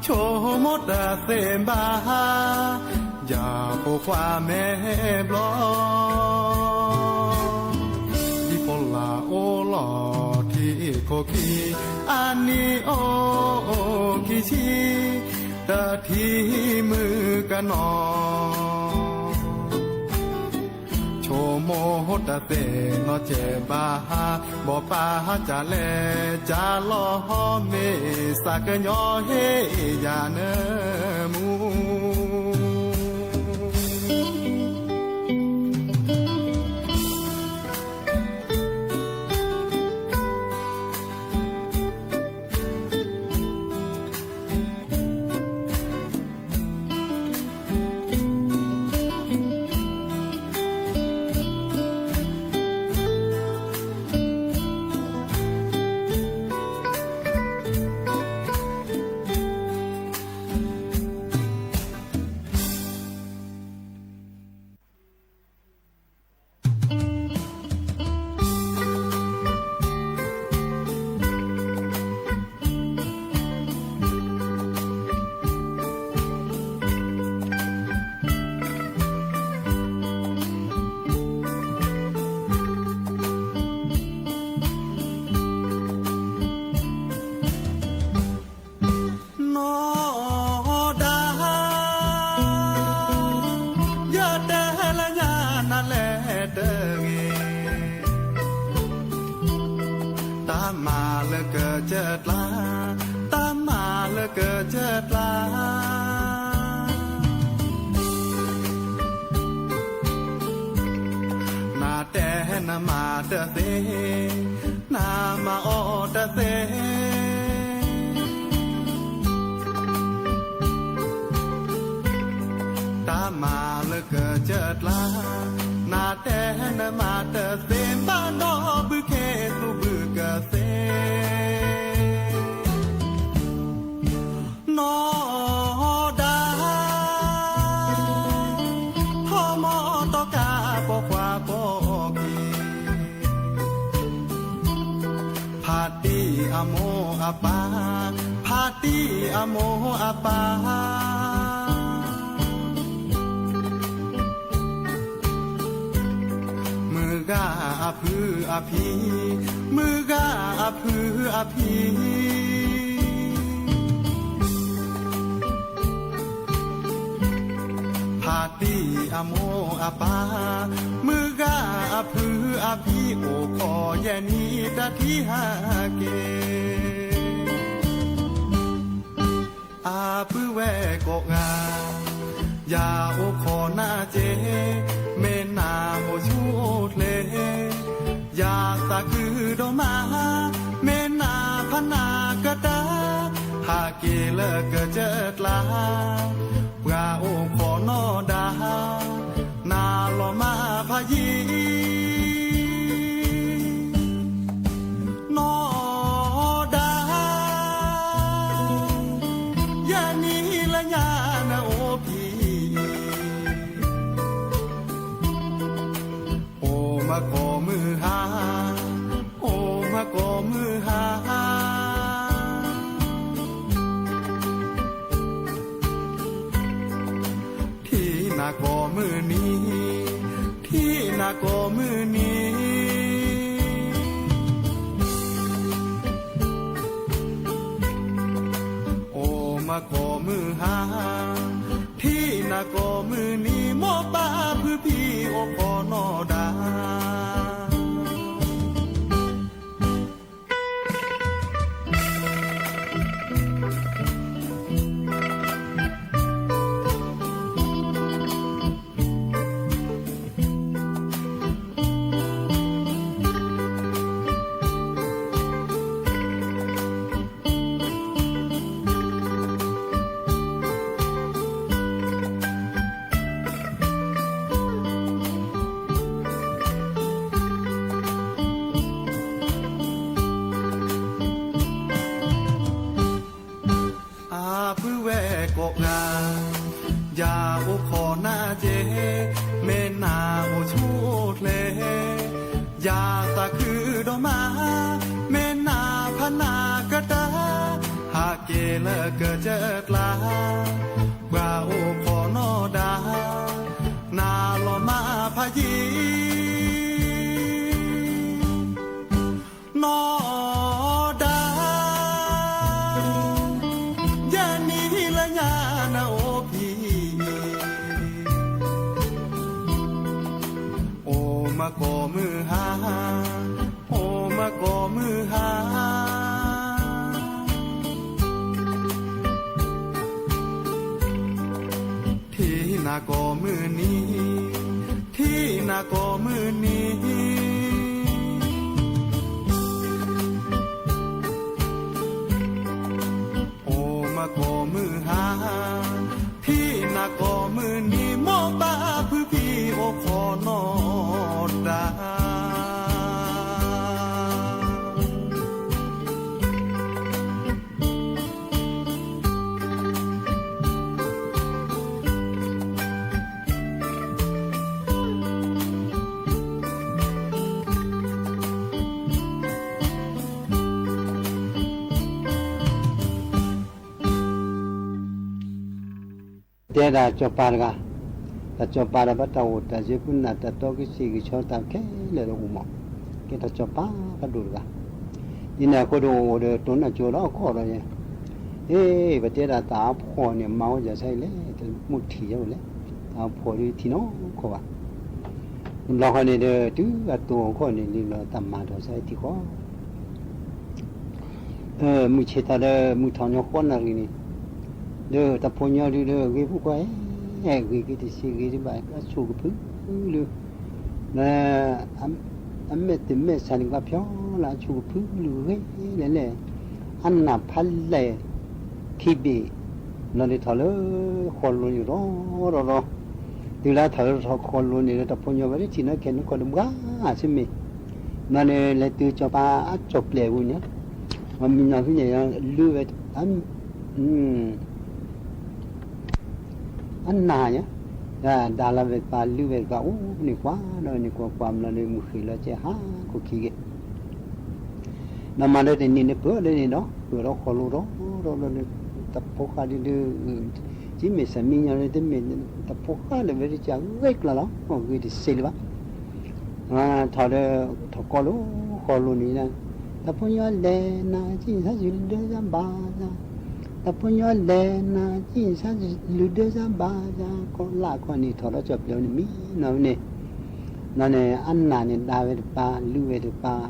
ဆိကမိၣ်တသ့ဘၣ်, ယဖိခွါမဲာ်ဘျီၣ် ဒ်ဖိလာ်အိၣ်လီၤထံခိၣ်ခံ, အနံၣ်အိၣ်ခံဆံ, တထံၣ်မုၣ်ကနီၤ ဆိကမိၣ်တသ့နီတစဲးဘၣ်, ဘီၣ်ပၢ်ကလဲၤ, ကလီၤမ့ၢ်သးကညီၤဟ့ၣ်ယၤနၢမူနီၢ်ဒါ, ယတဲလၢညါနၤလဲၣ်တဂ့ၤ, တၢ်မၤလၢကစၢၢ်ကျါ, တၢ်မၤလၢကစၢၢ်ကျါ နတဲနမၤတသ့, နမၤအီၤတသ့, တၢ်မၤလၢကစၢၢ်ကျါ, နတဲနမၤတသ့ဘၣ်ဒီး ဘုခ့သူၣ်ဘုကသ့ နီၢ်ဒါ, ထီၣ်မီၢ်တီကးပိာ်ခွါပိာ်က့ၤ, ဖါတံၢ်အမိၢ်အပၢ်, ဖါတံၢ်အမိၢ်အပၢ် မုၢ်ဂၤအဖုအဖံ, မုၢ်ဂၤအဖုအဖံ, ဖါတံၢ်အမိၢ်အပၢ်, မုၢ်ဂၤအဖုအဖံ, အိၣ်ခိးယဲၢ်နံၣ်တထံၣ်ဟဲက့ၤ အပုၢ်ဝဲၢ်ကိးဂၤ, ယအိၣ်ခိးနၤစ့, မ့ၢ်နၤအိၣ်ဆူၣ်အိၣ်ချ့, ယသးခုဒိၣ်မး, မ့ၢ်နၤဖးနၤကတၢၢ်, ဟးက့ၤလၢကစၢၢ်ကျါ, ပှၤအိၣ်ခိးနီၢ်ဒါ, နၤလီၤမၢ်ဖးယံၤ နီၢ်ဒါ, ယဲၢ်နံၣ်လၢညါနအိၣ်ဖံး, အိၣ် ကိးမုၢ်ဟါ, အိၣ်မးကိးမုၢ်ဟါ, ထံၣ်နၤကိးမုၢ်နံၤ, ထံၣ်နၤကိးမုၢ်နံၤ, အိၣ်မးကိးမုၢ်ဟါ, ထံၣ်နၤကိးမုၢ်နံၤ, မိၢ်ပၢ်ဖုဖံအိၣ်ခိးနီၢ်ဒၣ်. အပုၢ်ဝဲၢ်ကိးဂၤ, ယၤအိၣ်ခိးနၤကဲ, မ့ၢ်နၤအိၣ်ဆူၣ်အိၣ်ချ့, ယၤသးခုဒိၣ်မး, မ့ၢ်နၤဖးနၤကတၢၢ်, ဟးက့ၤလၢကစၢၢ်ကျါ, ပှၤအိၣ်ခိးနီၢ်ဒၣ်, နၤလီၤမၢ်ဖးယံၤ နီၢ်ဒၣ်, ယဲနံၤလၢညါနအိၣ်ဖံ, အိၣ်မးကိးမုၢ်ဟါ, အိၣ်မးကိးမုၢ်ဟါ, ထံၣ်နၤကိးမုၢ်နံၤ, ထံၣ်နၤကိးမုၢ်နံၤ, အိၣ်မးကိးမုၢ်ဟါ, ထံၣ်နၤကိးမုၢ်နံၤ, မိၢ်ပၢ်ဖုဖံအိၣ်ခိးနီၢ်ဒၣ်. တဲဒၣ်စီၤပၤတဂၤ, တၢ်စီၤပၤဒီးဘၣ်တၢ်အိၣ်တၢ်စ့ဖိနၢ်တၢ်တီကစံၣ်ကဆီတၢ်ခဲလၢာ်ဒီးအိၣ်မး, ကဲတၢ်စီၤပၤဖးဒိၣ်တဂၤ, ဒ်န့ၣ်အဃိဒီးအိၣ်ဒီးတိၢ်နီၢ်ကၠိဒီးအခီၣ်ဒီးယဲ, အ့ ပတဲဒၣ်တၢ်အဖှီၣ်န့ၣ် မၤဝဲဒ်ဆၢအံၤလဲၣ်, တမိၣ်ထံၣ်ယဲဝဲလဲၣ်, တၢ်အဖှီၣ်ဒ်ထံၣ်နီၢ်ခီဘၣ်. တဘျီဃီန့ၣ်ဒီး တုၤအတိၢ်အခီၣ်န့ၣ် လံဘျီတၢ်မၤဒီးဆၢအံၤထံၣ်ဃီ မုၢ်ဆ့ၣ်ထီၣ်ဒီး မုၢ်ထီၣ်ညီဃီနၣ်ရံၣ်န့ၣ်, ဒီးတၢ်ဖိညီဒုဒီးဂ့ၤဖိခွါဧၢ, ဂ့ၤက့ၤတဆံးဂ့ၤဒံးဘၣ် အဆိၣ်ကဖုလူၤ, လၢ အမဲာ်တမဲာ်ဆှးန့ၣ် ကဘၣ်ဖျီလၢအဆိၣ်ကဖုလူၤဂ့ၤလဲၣ်လဲၣ်, အနၢ်ဖးလဲၢ်ခံဘ့ၣ်, လီၤဒုးထီၣ်လၢဃီလိၤန့ၣ်ဒီးဒီးဒီး, တုၤလၢထီၣ်လၢဃီလိၤန့ၣ်ဒီး တၢ်ဖိညီဝဲဒၣ်ထံၣ်နီၢ်ခဲနီၢ်ခီဒီးမုၢ်ဂၤဆ့မ့ၢ်, မၤန့ၣ်လဲၤတုၤစီၤပၤအစီၣ်ပျဲၢ်ပူၤန့ၣ်, မၤမံၤနီၢ်ဖဲန့ၣ် လုၢ်ဝဲ အနၢ်ညါ, ဒၣ်လီၤဝဲပၢ်လုၢ်ဝဲတပၢ်အိၣ်န့ၣ်ကွၢ်ဒီးန့ၣ်ကွၢ်ကွၢ်မးလီၤဒီး မုၢ်ဃ့ၢ်လီၤကဲဟးခိၣ်ခံဂ့ၤ, ဒီးမၤဒီးတနံၤန့ၣ်ပၢၢ်လၢန့ၣ်ဒီး ပၢၢ်ဒီးဃီလိၤဒီးဒီးဒီး တၢ်ဖိဃၢ်ဒုဒီး ကမ့ၢ်ဆၢမံညီန့ၣ် တမ့ၢ်တၢ်ဖိဃၢ်လၢၤဝဲတကးဂ့ၤကျါလီၤ, ဂ့ၤတစဲးလၢၤဘၣ်. ထီၣ်ဒီး ထီၣ်ကီၢ်လၢဃီလိၤန့ၣ်, တၢ်ဖိညီလဲၤနၤ ကံၣ်ဆါလုၢ်ဒၢယၤဘၣ်ယၤ, တၢ်ဖိညီလဲၤနၤ ကံၣ်ဆါလုၢ်ဒၢယၤဘၣ်ယၤ, ကီၢ်လၢ်ခီန့ၣ် ထီၣ်ဒီးစီၣ်ပျဲၢ်န့ၣ်မံနီၤန့ၣ်, နီၤန့ၣ် အနၢ်န့ၣ်ဒၣ်ဝဲတပၢ် လုၢ်ဝဲတပၢ်,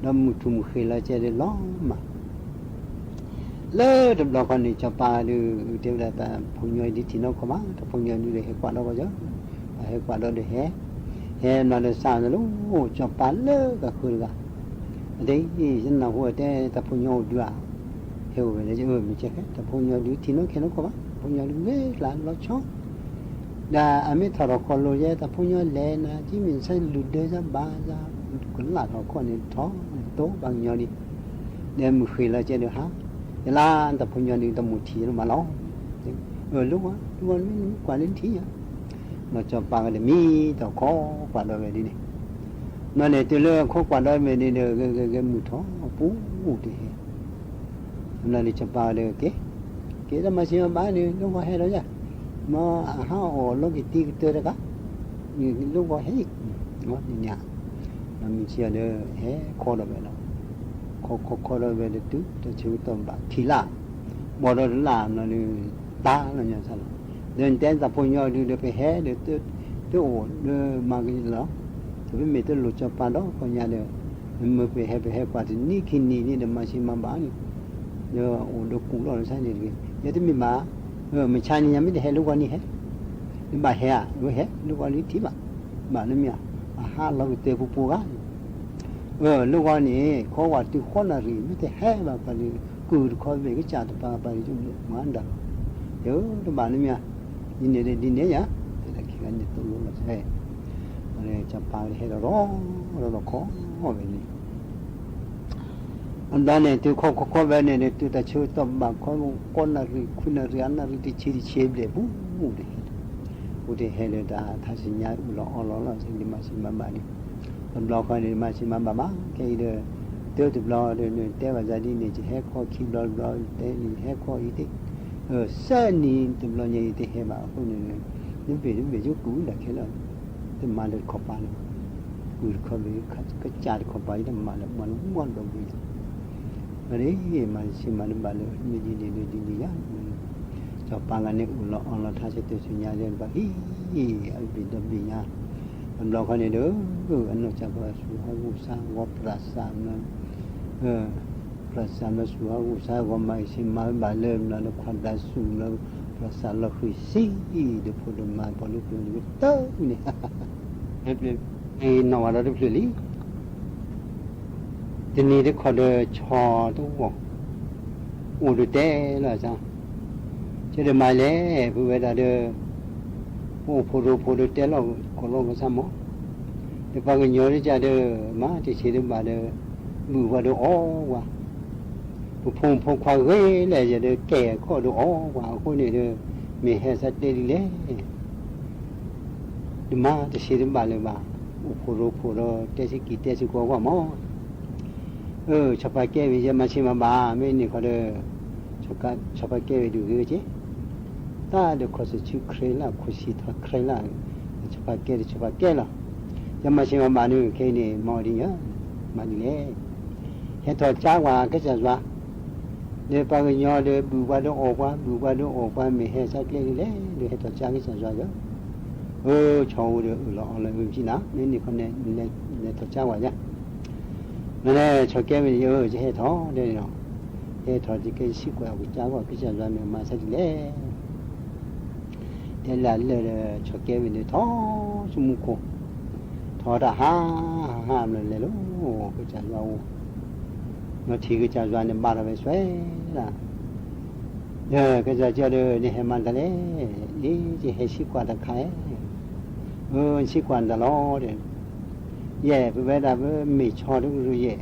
ဒီးမုၢ်ထူၣ်မုၢ်ဃ့ၢ်လီၤကဲဒီးလီၤမး လၢတဘျီဃီန့ၣ် စီၤပၤဒုး တဲဝဲဒၣ်တၢ်ဖိညီအံၤဒုးထံၣ်နီၢ်ခီဘၣ်, တၢ်ဖိညီဒုးဒီးဟဲကွၢ်ဒီးကီၢ်, ဟဲကွၢ်ဒီးဒီးဟဲ, ဟဲမၤဒီးစၢ်န့ၣ်လီၤ, စီၤပၤလၢကဃၢၤတဂၤ, အတဲ ယနၢ်ဟူအတဲတၢ်ဖိညီအိၣ်ဒုးဧါ, ဟဲအိၣ်ဝဲလဲၣ်, မ့ၢ်ကဲ တၢ်ဖိညီဒုးထံၣ်နီၢ်ခဲနီၢ်ခီဘၣ်, တၢ်ဖိညီဒုးဂ့ၤကျါလီၤဆီ ဒီးအမ့ၢ်ထီၣ်ထီၣ်ခီလိၤယဲ တၢ်ဖိညီလဲၤနၤ ကံၣ်မ့ၢ်ဆါလုၢ်ဒၢယၤဘၣ်ယၤ, ကလၢ်ထီၣ်ခီန့ၣ်ထီၣ်တိဘၣ်ကညီဒံး, ဒီးမုၢ်ဃ့ၢ်လီၤကဲဒီးဟါ, ယလၢတၢ်ဖိညီဒုးတမိၢ်ထံၣ်ယဲလၢမးလီၤ, လၢဝဲ လၢဝဲမ့ၢ်ကွၢ်လၢထံၣ်ယၤ, ဒီးစီၤပၤကဒီးမံတီၢ်ခီကွၢ်ဒီးဝဲဒ်န့ၣ်, မ့ၢ်န့ၣ် တုၤလၢခိးကွၢ်ဒီးမ့ၢ်န့ၣ်ဒီး ဂဲၤဂဲၤဂဲၤမုၢ်ထီၣ်ပူၤတဟဲ, အလီၢ်န့ၣ်စီၤပၤဒီးကဲ, ကဲတၢ်မၤဆံးမၤဘၣ်န့ၣ် လၢဂီၤဟဲဒီးယၤ, မ့ၢ်အဟးအီၣ်လီၤက့ၤတံၤကတၢၢ်တဂၤ, လၢဂီၤဟဲအံၤ, န့ၣ်, မ့ၢ်ဆံးဒီး ဟဲခီဒီးဝဲလီၤ, ခီခီခီဒီးဝဲဒီးတုၤ တၢ်ဆၢကတီၢ်ဘၣ်ထံၣ်လၢ်, ဘီဒီးတလၢ်မ့ၢ်န့ၣ်, တၢ်လီၤညါဆါလီၤ, ဒီးနတဲသးဖိညီဒုဒီး ပဟဲဒီး တအိၣ်ဒီးမၤကလီၤ, ဒီးပမ့ၢ်တလိၣ်စီၤပၤဒီးခီညါဒီး, မ့ၢ်ပဟဲပဟဲကွၢ်တနံၣ်ခံနံၣ်န့ၣ်ဒီး မၤဆံးမၤဘၣ်န့ၣ်, ဒီးအိၣ်ဒီးကူၣ်လီၤလၢဆါန့ၣ်တဂ့ၤ, ယတမ့ၢ်ဘၣ်, မုၢ်ဆါန့ၣ်ညါမ့ၢ်တဟဲလၢဂီၤန့ၣ်ဟဲ, နဘၣ်ဟဲဧါ, ဝဲဟဲလၢဂီၤန့ၣ်ထံၣ်ဘၣ်, ဘၣ်နမ့ၢ်ဧါ, အဟးလီၤကတၢၢ်ပူၤပူၤဂၤ လၢဂီၤန့ၣ် ခီဝဲတုၤဃိးနၣ်ရံၣ် မ့ၢ်တဟဲဘၣ်ပှၤဒီး ကုၢ်တခီဘ့ၣ်ကစၢ်တပၤပၤဒီး မၤဒၣ်, ယတဘၣ်နမ့ၢ်ဧါ, ဒ်န့ၣ်ဒီးဒ်န့ၣ်ယၤ, တၢ်ခံဂၤန့ၣ်သိၣ်လိလီၤဆဲး, စီၤပၤဟဲဒီးဒီးဒီးခီဝဲန့ၣ် အဘျီန့ၣ် တုၤခီခီခီဝဲန့ၣ်န့ၣ် တုၤတၢ်ဆၢကတီၢ်ဘၣ်ခီ ဃိးနၣ်ရံၣ် ခွံနၣ်ရံၣ် အနၣ်ရံၣ် တဆံတဆံဘျဲၣ်ပူၤ အိၣ်တဟဲလၢတၢ်ထါစံညါအုၣ်လီၤအီလီၤလီၤ ဒ်မၤဆံးမၤဘၣ်န့ၣ်, တဘျီဃီန့ၣ် မၤဆံးမၤဘၣ်မး ခဲအံၤဒီး တၢ်တဘျီဒီး နတဲဘၣ်ယၤဒ်န့ၣ် ယဟဲခီခံဘျီတဘျီ တဲန့ၣ် ယဟဲခီအံၤသ့ၣ် စဲနံၤတဘျီညါအံၤတဟဲဘၣ်အဃိန့ၣ် နဘ့ၣ်တဘ့ၣ်ယကူၣ်ဒၣ်ခဲလၢာ် တမၤလၢတခီပၤလၢၤဘၣ်, ကုၢ်တခီဘ့ၣ် ကစၢ်တခီပၤ ယတမၤလၢၤ မၤလၢၤမီၢ်ဒီဘ့ၣ်လီၤ, အရ့ မၤဆံးမၤတဘၣ်လၢ မ့ၢ်ဒ်န့ၣ်ဒီးဒ်န့ၣ်ယၤ, စီၤပၤဂၤန့ၣ် အုၣ်လီၤအီလီၤထါစဲတၢ်ဆူညါဒီး ဘၣ်ဟံၣ် အဘ့ၣ်ဒီဘ့ၣ်ညါ, တဘျီဃီန့ၣ်ဒီး အနီၢ်ကစၢ်ပှၤစူၤဟီၣ်ဂူာ်စါဂီၤပြၢ်စးမၢ ပြၢ်စးမၢစူၤဟီၣ်ဂူာ်စါဂီၤမၤကဆံးမၤဘၣ်လၢ မ့ၢ်လၢခွါဒါစူၤလၢ ပြၢ်စးလီၤဃံၤဆံး ဒီးဖိဒီးမါပှၤဒိၣ်ကျိၤန့ၣ်ကတၢၢ်န့ၣ် နီၢ်ဝဲဒီးတဖျၢၣ်လံ တနံၤတခီဒီးဆီတဂီၢ် အိၣ်ဒီးတဲလီၤစၢ်, ကဒီးမၤလဲၣ် ပဝဲဒၣ်ဒီး ပအိၣ်ဖိးရိဖိးဒီးတဲလီၤကိးလီၤကစၢ်မး, ဒီးပှၤကညီတကးဒီး မၤတဆံးတဘၣ်ဒီး ဘုၣ်ပှၤဒီးအီၣ်ပှၤ, ပဖိမုၣ်ဖိခွါဂ့ၤလဲၣ်ယဲဒီး ကဲခီၣ်ဒီးအီၣ်ပှၤအဃိန့ၣ်ဒီး မ့ၢ်ဟဲဆါကျဲဒ်လဲၣ် တမၤတဆံးတဘၣ်လၢၤဘၣ်, အိၣ်ဖိးရိဖိးဒီးတဲစ့ၢ်ကီးတဲစ့ၢ်ကီးကွၢ်မး, အၢ ဆီဖါကဲဝံၤယဲမၤဆံးမၤဘၣ် မ့ၢ်န့ၣ်ခီဒီး ဆီဖါကဲဝံၤဒုးဂ့ၤဝဲက့, တၢ်ဒီးခီၣ်စူၤဆူခရံာ်လၢ် ခိၣ်ဆံးထီၣ်ခရံာ်လၢ်, ဆီဖါကဲဒီးဆီဖါကဲလီၤ, ယမၤဆံးမၤဘၣ်န့ၣ် ခဲအံၤန့ၣ် မၤအီၤဒ်န့ၣ်, မၤဒ်လဲၣ် ဟဲထီၣ်ကၠါဝဲကစၢ်ယွၤ, ဒီးပှၤကညီဒီးဘုၣ်ပှၤဒီးအီၣ်ပှၤ, ဘုၣ်ပှၤဒီးအီၣ်ပှၤ မ့ၢ်ဟဲဆါကျဲဒ်လဲၣ်, ဒီးဟဲထီၣ်ကၠါကစၢ်ယွၤဒီး, အၢ ဆီအိၣ်ဒီးအုၣ်လီၤအီလီၤအုၣ်ပစံးနၤ, မ့ၢ်န့ၣ်ခီန့ၣ် လဲၤထီၣ်ကၠါဝဲယါ, မ့ၢ်န့ၣ် ဆီကဲဝံၤန့ၣ် ယဟဲထီၣ်ဒ်န့ၣ်လီၤ, ဟဲထီၣ်ဒ်ကဲဆံးကွၢ်အကစၢ်ဂီၢ် ကစၢ်ယွၤမ့ၢ်မၤဆါဒ်လဲၣ် တဲလၢလၢာ်ဒီး ဆီကဲဝံၤန့ၣ်ထီၣ်ဆူမူခိၣ်, ထီၣ်တၢ်ဟါ, ဟါဟါမ့ၢ်လဲၤလီၤ, ကစၢ်ယွၤအိၣ်, နီၢ်ထံၣ်ကစၢ်ယွၤန့ၣ်ဘါထီၣ်ဝဲစွဲဒၣ်, ဒီးကစၢ်ယွၤဒီး နဟဲမၤတၢ်လဲၣ်, အ့ ယဟဲဆံးကွၢ်တၢ်ခါအံၤ, အၢ ဆံးကွၢ်နတၢ်လီၤဒီး ယဲၢ် ပဝဲဒၣ်ပမ့ၢ်ဆီတကရူၢ်ယဲၢ်,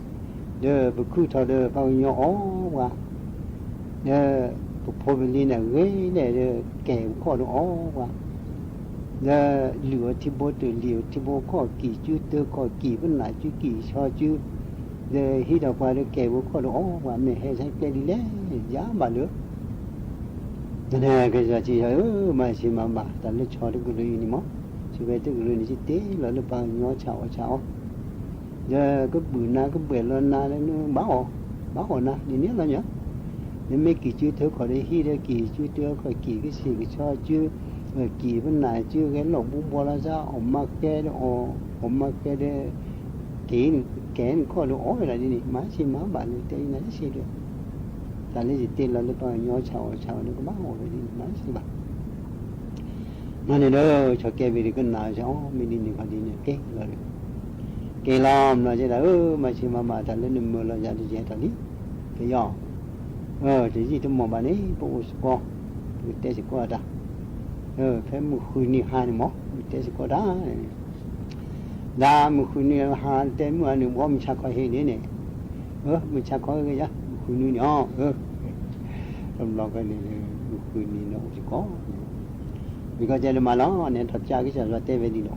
ဒီးပခုၣ်ထီၣ်ဒီးပှၤကညီအီၣ်ပှၤ, ဒီးပဖိပလံၤန့ၣ်ဂ့ၤလဲၣ်ဒီး ကဲပခီၣ်ဒီးအီၣ်ပှၤ, ဒီးလုၢ်အီၤထံဘိတၢၢ် လံၣ်အီၤထံဘိခီၣ် ကံၢ်ကၠူတၢခီၣ် ကံၢ်ပနၢ်ကၠူ ကံၢ်ဆီကၠူ, ဒီးဟံးထီၣ်ပှၤဒီးကဲပခီၣ်ဒီးအီၣ်ပှၤ မ့ၢ်ဟဲဆါကျဲဒ်လဲၣ်, ယါဘၣ်လၢ ကစၢ်ယွၤဧၢ, မၤဆံးမၤဘၣ် တၢ်လၢဆီတကရူၢ်အံၤန့ၣ်မး, ဆီဝဲတကရူၢ်န့ၣ် ယတ့လီၤလၢပှၤကညီဆၣ်အီၣ်ဆၣ်အီ, ဒီးကဘုၣ်နၤကဘှဲၣ်လီၤနၤလၢနဘၣ်အီၣ်, ဘၣ်အီၣ်နၤ ဒ်န့ၣ်လီၤညါ, နမ့ၢ်ကံၢ်ကၠူတၢခီၣ်ဒီးဟံးဒီးကံၢ်ကၠူတၢခီၣ် ကံၢ်ကဆံးကဆီကၠူ, ကံၢ်ပနၢ်ကၠူ ဂဲၤလီၢ်ဘူးဘှီလီၤစၢ် အီၣ်မၤဃဲဒီးအီၣ်, အီၣ်မၤဃဲဒီး က့ၤ, ကဲနခီၣ်ဒီးအီၣ်ဝဲဒၣ်ဒ်န့ၣ် မၤဆံးမၤဘၣ်လၢတဲအံၤနၤတစဲးဒီး, တၢ်လၢယတ့လီၤလၢပှၤကညီဆၣ်အီၣ်ဆၣ်အီန့ၣ် ကဘၣ်အီၣ်ဝဲဒ်န့ၣ် မၤဆံးဘၣ်, မ့ၢ်န့ၣ်ဒီး ဆီကဲဝံၤဒီးကနၣ်အီၤ မ့ၢ်ဒ်န့ၣ်ခီဒ်န့ၣ် က့ၤလီၤဒီး, က့ၤလီၤမ့ၢ်လီၤကဲဒၣ် အၢ မၤဆံးမၤဘၣ်တၢ်လၢနမၢလီၤယၤဒီးယဟဲထီၣ်လံ, ကယီ, တယံာ်တမီၢ်ဘၣ်န့ၣ် ပအိၣ်စ့ၢ်ကီး, ပကတဲစ့ၢ်ကီးတၢ်, ဖဲမုၢ်ဃုနံၤဟါန့ၣ်မး ပကတဲစ့ၢ်ကီးတၢ် ဒ်မုၢ်ဃုနံၤဟါတဲမုၢ်ဟါန့ၣ် ဘီမုၢ်ဆါခီဟ့ၣ်န့ၣ်န့ၣ်, မုၢ်ဆါခီဟ့ၣ်ယၤ မုၢ်ဃုနံၤန့ၣ်အီၤ, တဘျီဃီန့ၣ် မုၢ်ဃုနံၤန့ၣ်အိၣ်စ့ၢ်ကီး, မ့ၢ်ကီၢ်ကဲလၢမၤလီၤန့ၣ် ထီၣ်ကၠါကစၢ်ယွၤတဲဝဲဒ်လီၤ,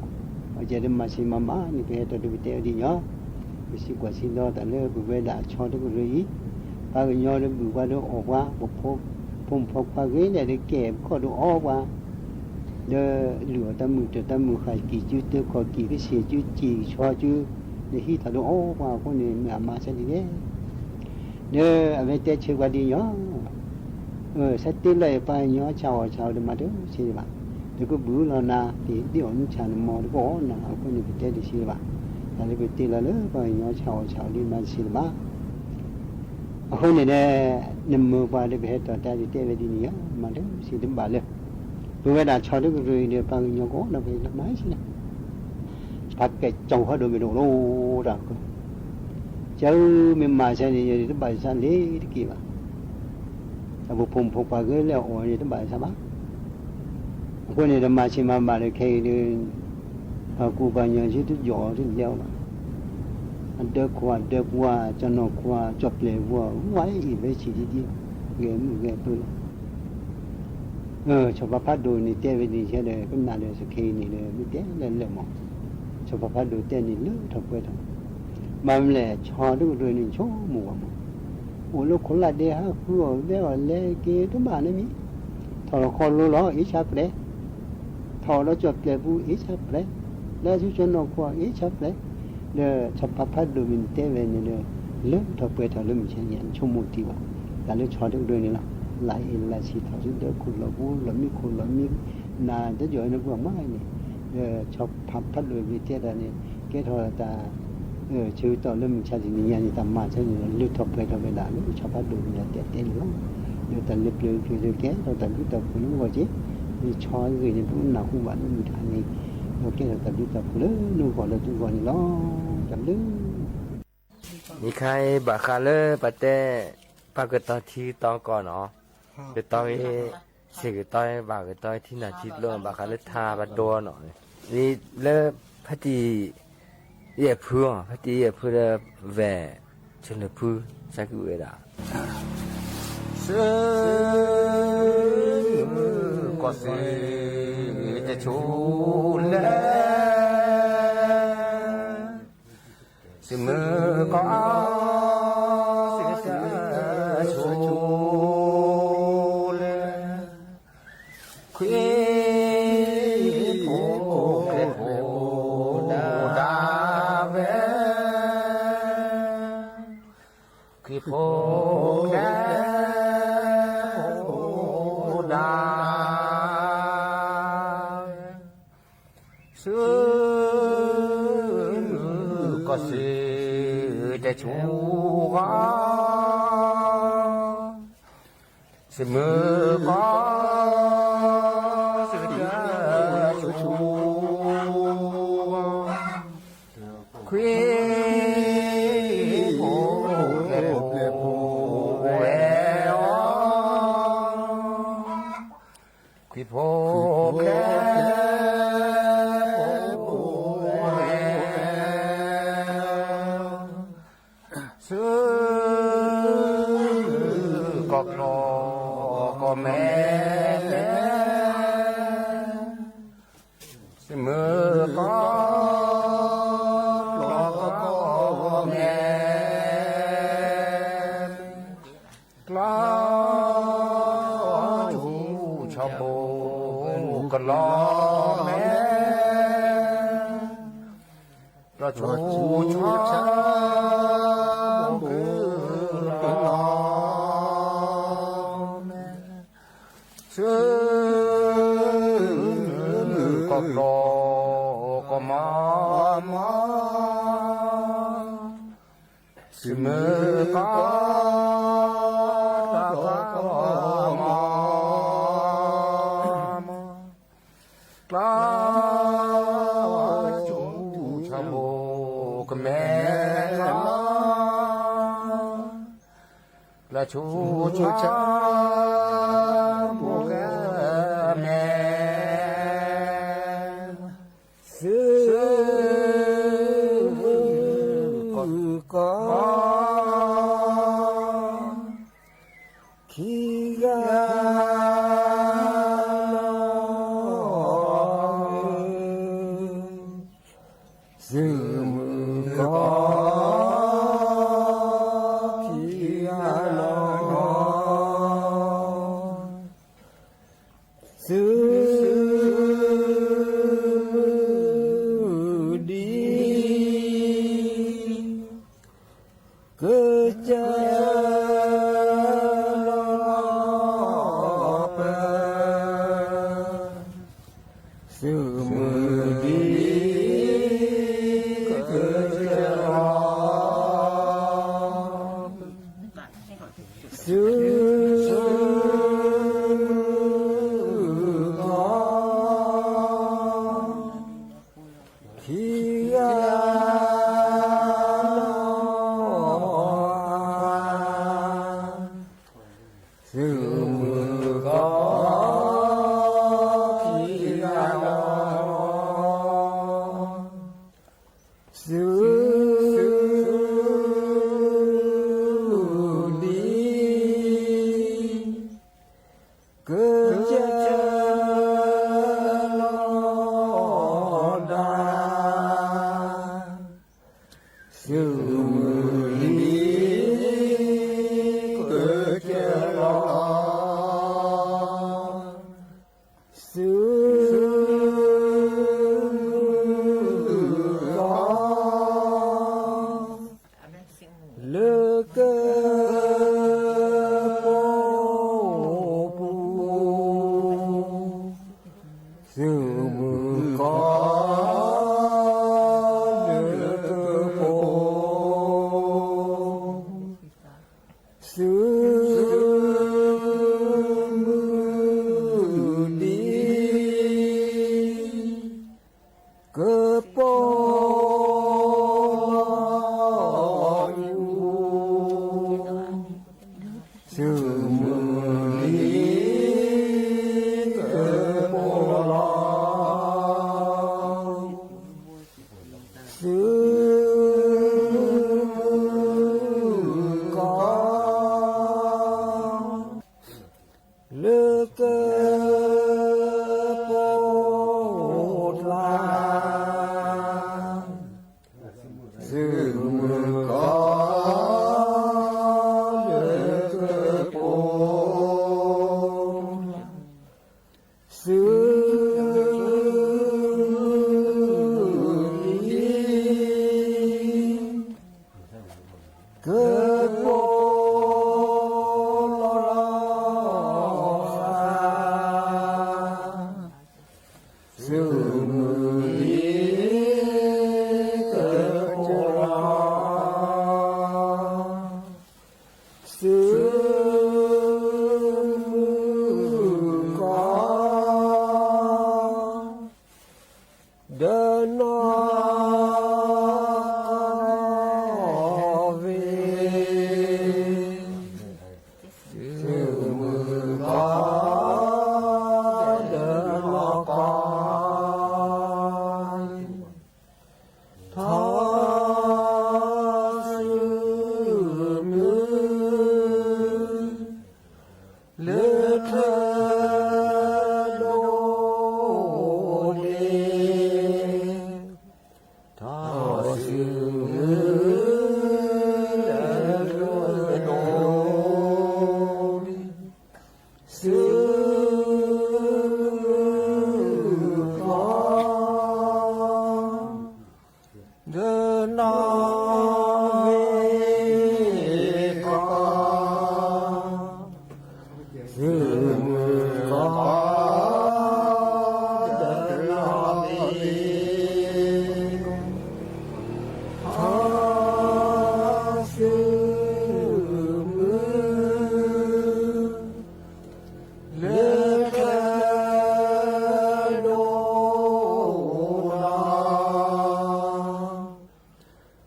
အကဲဒီးမၤဆံးမၤဘၣ်န့ၣ် ပဟဲတီၣ်ဒီးပတဲဝဲဒ်ညီ, ပစံးကွၢ်စံးဒီသးလၢပဝဲဒၣ်ဆီတကရၢအံၤ, ပှၤကညီဒီးဘုၣ်ပှၤဒီးအီၣ်ပှၤ, ပဖိမုၣ်ဖိခွါဂ့ၤဒဲးဒီးကဲပခီၣ်ဒီးအီၣ်ပှၤ ဒီးလုၢ်အီၣ်တၢ်မုာ်တၢ်တၢ်မုာ်ဃာ်ကံၢ်စုတၢခီၣ်ကံၢ်ကဆံးစုကံၢ်ဆီစု, ဒီးဟံးထီၣ်ဒီးအီၣ်ပှၤအဃိန့ၣ် မ့ၢ်အမၤဆါဒ်လဲၣ် ဒီးအဝဲတဲဆၢပှၤဒ်ညီ, ဆၢတဲလီၤအံၤပှၤကညီဆၣ်အီၣ်ဆၣ်အီတမၤတစ့ဘၣ်, ဒီးကဘုၣ်လီၤနၤ, ဒ်အီၣ်နုၢ်ဆၣ်နမီၤတကအီၣ်နၤအဃိန့ၣ် ပတဲတစ့ဘၣ်, တၢ်လၢပတဲလီၤလၢပှၤကညီဆၣ်အီၣ်ဆၣ်အီဒ်မၤတစ့ဘၣ် အဃိန့ၣ်ဒီး နမၢပှၤဒီးပဟဲတီၣ်တၢ်ဒုးတဲဝဲဒ်န့ၣ်ဧါ, မၤတစ့တဘၣ်လၢ ပဝဲဒၣ်ဆီတကရၢအံၤဒီး ပှၤကညီကအိၣ်ဒီးပှၤလၢမၤဆံးလီၤ, ပှၤကဲကၠီဖးဒိၣ်မ့ၢ်တအိၣ်လီၤတၢ်ဃၢ, ကၠီမ့ၢ်မၤဆါန့ၣ် ယတဘၣ်ယဆါလ့ၤတက့ၢ်ဘၣ်, အပဖိမုၣ်ဖိခွါဂ့ၤလၢအီၣ်န့ၣ် တဘၣ်ယဆါဘၣ် အဃိန့ၣ် တမၤဆံးမၤဘၣ်ဒီးခဲအံၤဒီး ပှၤကူပှၤညီဆံးတယီၣ်တလဲအီၤဘၣ်, အဒၢခိၣ်အဒၢပှၤ ကၠီၣ်နီၢ်ခိၣ်ကၠီၣ်ပျဲၢ်ပှၤ ဝဲအံၤဝဲဆံးဒ်ဒ် ဂဲၤမုၢ်ဂဲၤဖၢလီၤ, ဆီဖါဖးဒိၣ်န့ၣ်တဲဝဲန့ၣ် ယဲဒီးကနၣ်ဒီးစခဲအံၤန့ၣ်ဒီး မ့ၢ်တဲလၢလၢမး, ဆီဖါဖးဒိၣ်တဲန့ၣ်လၢထီၣ်ပှဲၤထီၣ်, ဘၣ်မနုၤလဲၣ် ဆီတကရၢန့ၣ် ဆိကမိၣ်ဝဲမး, အိၣ်လၢခိလၢဒဲဟးဃုအီၣ်ဝဲအီၣ်လဲၤက့ၤတဘၣ်န့ၣ်မ့ၢ်, ထီၣ်လီၤခီလိလီၤ အ့ၣ်ဆါပျဲၢ် ထီၣ်ဒီးကၠီၣ်ပျဲၢ်ပူၤ အ့ၣ်ဆါပျဲၢ်, လၢဆူကၠီၣ်နီၢ်ခိၣ် အ့ၣ်ဆါပျဲၢ်, ဒီးဆီဖါဖးဒိၣ်မ့ၢ်တဲဝဲန့ၣ်ဒီး လၢထီၣ်ပှဲၤထီၣ်လၢမုၢ်ဆါန့ၣ် ဆိကမိၣ်တ့ၢ်ဘၣ်, တၢ်လၢဆီတကရၢန့ၣ်လီၤ, လၢအ့ၣ်လၢဆံးထီၣ်ဆူဒၢခိၣ်လီၤပူၤ လီၤမံခိၣ်လီၤမံ, နၤတယီၣ်န့ၣ်ပှၤမၤန့ၣ်, ဒီးဆီဖါဖးဒိၣ်မ့ၢ်တဲတၢ်န့ၣ် ကဲထီၣ်တၢ် ဆၢကတီၢ်လၢမုၢ်ဆါတနံၤညါန့ၣ် တၢ်မၤဆၢန့ၣ်ဒီး လၢထီၣ်ပှဲၤထီၣ်ဝဲဒၣ်လၢဆီဖါဒိၣ်မ့ၢ်ဒၣ်တဲတဲန့ၣ်လီၤ, ဒီးတၢ်လၢပျၢၤပျၢၤဒီးကဲထီၣ်တၢ်ဘျုးတၢ်ဖှိၣ်လၢမုၢ်ဂီၢ်က့, ဒီးဆီဂ့ၢ်န့ၣ် ပနၢ်ဟူဘၣ်လၢမုၢ်တဟါန့ၣ်, ဒီးကဲထီၣ်တၢ်ဘျုးတၢ်ဖှိၣ်လၢနဂီၢ်လၢသုဂီၢ်န့ၣ်လီၤ, တၢ်ဘျုး နခါအံၤဘၣ်ဃးလၢပတဲ ပှၤကတီၤထံကတီၤကီၢ်နီၤ, ကတီၤဂ့ၤ ဆံးကတီၤဘၣ်ကတီၤထံနၢ်ထံကျိ ဘၣ်ဃးလၢထါပဒိနီၤ, လၢဖါတံၢ်ယဲၢ်ဖုအီၤ ဖါတံၢ်ယဲၢ်ဖုဒီး ဝဲၢ် ဆိနဖု စၢ်ကဝဲဒၣ် ဆူ ကီၢ်စူၤ တဆူလဲၣ် စမုကီၢ် ဆူလဲၣ် ခွံ ဖိ ဖိ ဒၣ်ဝဲ ခွံဖိ ဖိ ဒၣ်ဝဲ ဆူ ကီၢ်စူၤ တဆူဂီၢ် စမုကီၢ် ဆူ ခွံ ဖိ ဖိ ဝဲအီၤ ခွံဖိ ဖိ ဖိ ဝဲ ဆူ ကီၢ်ကျီၢ် ကီၢ်မဲ စမုကီၢ် ကျီၢ် ကီၢ်မဲ ကျီၢ် ဆူ ဆီဘိ ကလီမဲ ကျီၢ် ဆူ ဆီဘိ ကလီမဲ ဆူ ကီၢ်ကျီၢ် ကီၢ်မီမီ စမုကီၢ် ကျီၢ် ကီၢ်မီမီ ကျီၢ် ဆူ ဆီဘိ ကမဲ ကျီၢ် ကျီၢ် ဆူ ဆီဘိ ကမဲ ဆူ ကီၢ် ကီၢ် ခံဂၤလီၤ သုးမုၢ်ကီၢ် ခံဂၤလီၤ, သုးမုၢ်ဒံ ကစၢၢ်လီၤပၢၤ, သုးမုၢ်ဒံ ကစၢၢ်လီၤ, သုးမုၢ်ကီၢ် ခံဂၤလီၤ, သုးမုၢ်ကီၢ် ခံဂၤလီၤ, သုးမုၢ်ဒံ ကစၢၢ်လီၤဒၣ်, သုးမုၢ်လံ ကစၢၢ်လီၤ, သုးမုၢ်ကီၢ် လၢကပီၤပူၤ, သုးမုၢ်ကီၢ် လၢကပီၤ, သုးမုၢ်ဒံ ကပီၤလီၤ, သုးမုၢ်လံ ကပီၤလီၤ, သုးမုၢ်ကီၢ် လၢကပီၤကျါ, သုးမုၢ်ကီၢ် လၢကပီၤ, သုးမုၢ်လံ ကပီၤ သုးမုၢ်လံ ကပီၤလီၤ, သုးမုၢ်ကီၢ် ဒီးနီၢ်ကီၢ်ဂ့ၤ, သုးမုၢ်ကီၢ် ဒီးနီၢ်ကီၢ်ဂ့ၤ, ထီၣ်သုးမုၢ် လၢထၢဒိၣ်န့ၣ်, ထီၣ်သုးမုၢ် လၢထၢဒိၣ်န့ၣ်, သုးမုၢ်ကီၢ် ဒီးနီၢ်ဂ့ၤကီၢ်, သုးမုၢ်ကီၢ် ဒီးနီၢ်ဂ့ၤ, ထီၣ်သုးမုၢ် လၢထၢဒိၣ်န့ၣ်,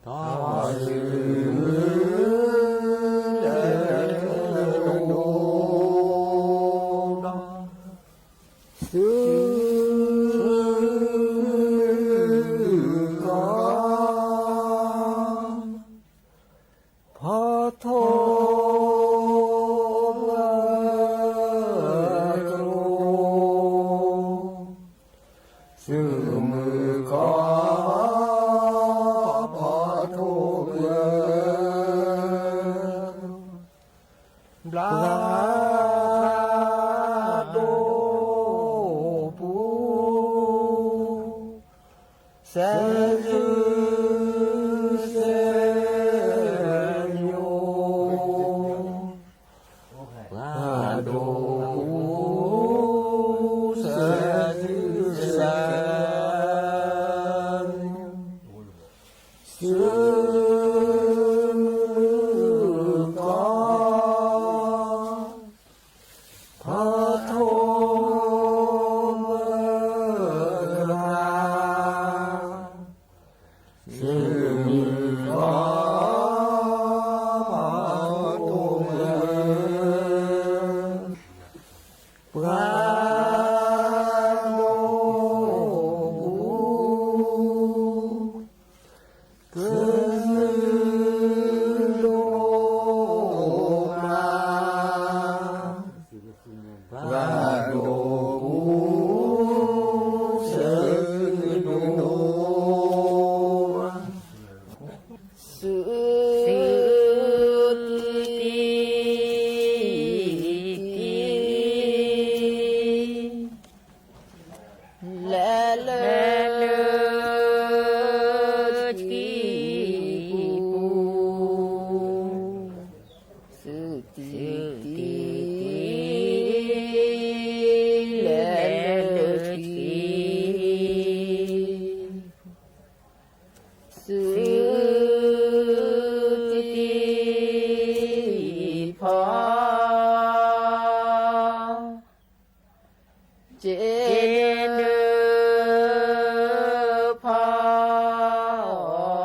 ထီၣ် စဲးစဲးညိ ပှၤဒိးပူၤ စဲးစဲး စုမုၢ်ကီၢ် ဖီထိမၢကမၤ စုမုၢ်ကီၢ် ဖီထိမၢ ပှၤဒိးပူၤ ကလုာ်ဒိၣ်မး ပှၤဒိးပူၤ ကလုာ်ဒိၣ်မး စုတံၢ်တံၢ် လဲၤလၢထံပူၤ စုတံၢ်တံၢ် လဲၤလၢထံ စု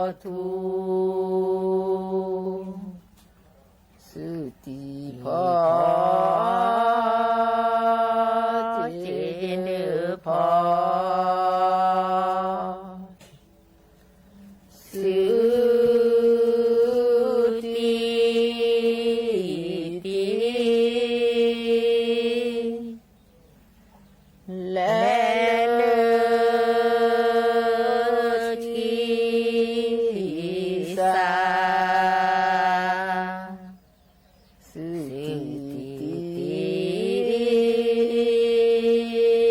တံၢ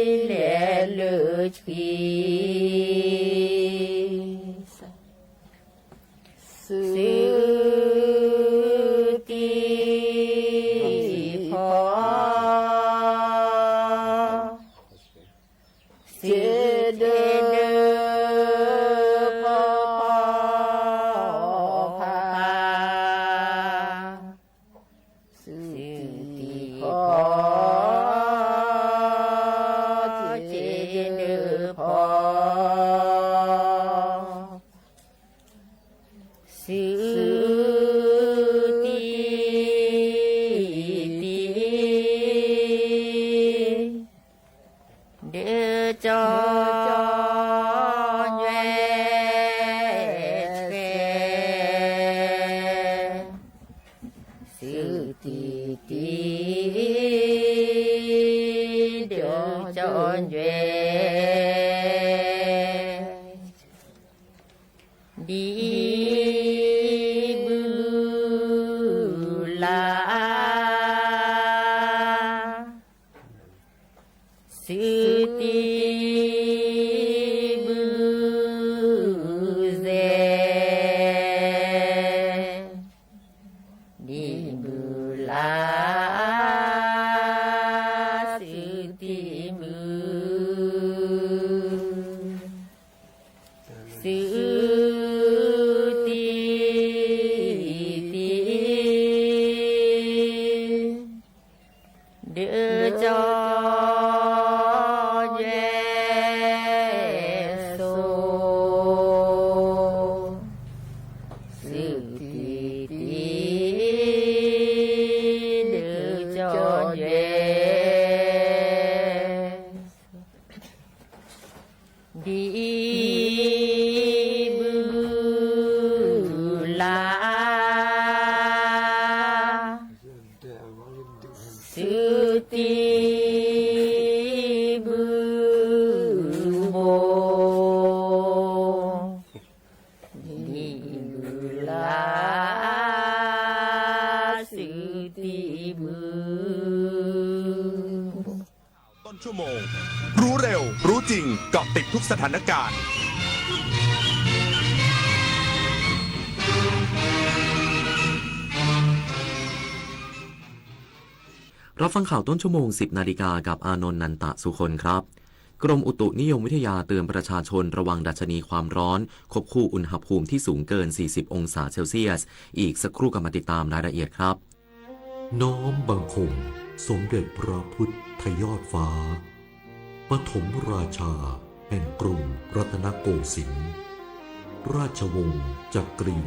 ်ဖီ စ့ဒၢဖီထူ စုတံၢ်ဖီ စ့ဒၢဖီ စုတံၢ်တံၢ် လဲၤလၢထံစး စုတံၢ်တံၢ် လဲၤလၢထံ စုတံၢ်ဖီ စ့ဒၢဖီဖီ စုတံၢ်ဖီ စ့ဒၢဖီ စုတံၢ်တံၢ် ဒၢကၠီညွဲၣ်ဆဲး စုတံၢ်တံၢ် ဒၢကၠီညွဲၣ် ဒံးဘုလၢ စုတံၢ်ဘုစဲး ဒံးဘုလၢ စုတံၢ်ဘု စုတံၢ်တံၢ် ဒၢကၠီညွဲၣ်စိ စုတံၢ်တံၢ် ဒၢကၠီညွဲၣ် ဒံးဘုလၢ စုတံၢ်ဘုဘိ ဒံးဘုလၢ စုတံၢ်ဘု ต้นชั่วโมง รู้เร็ว รู้จริง เกาะติดทุกสถานการณ์ รับฟังข่าวต้นชั่วโมง สิบนาฬิกา กับอานนท์ นันตะสุคนครับ กรมอุตุนิยมวิทยาเตือนประชาชนระวังดัชนีความร้อน ควบคู่อุณหภูมิที่สูงเกิน สี่สิบ องศาเซลเซียส อีกสักครู่กลับมาติดตามรายละเอียดครับ น้อมบังคมสมเด็จพระพุทธยอดฟ้า ปฐมราชาแห่งกรุงรัตนโกสินทร์ ราชวงศ์จักรี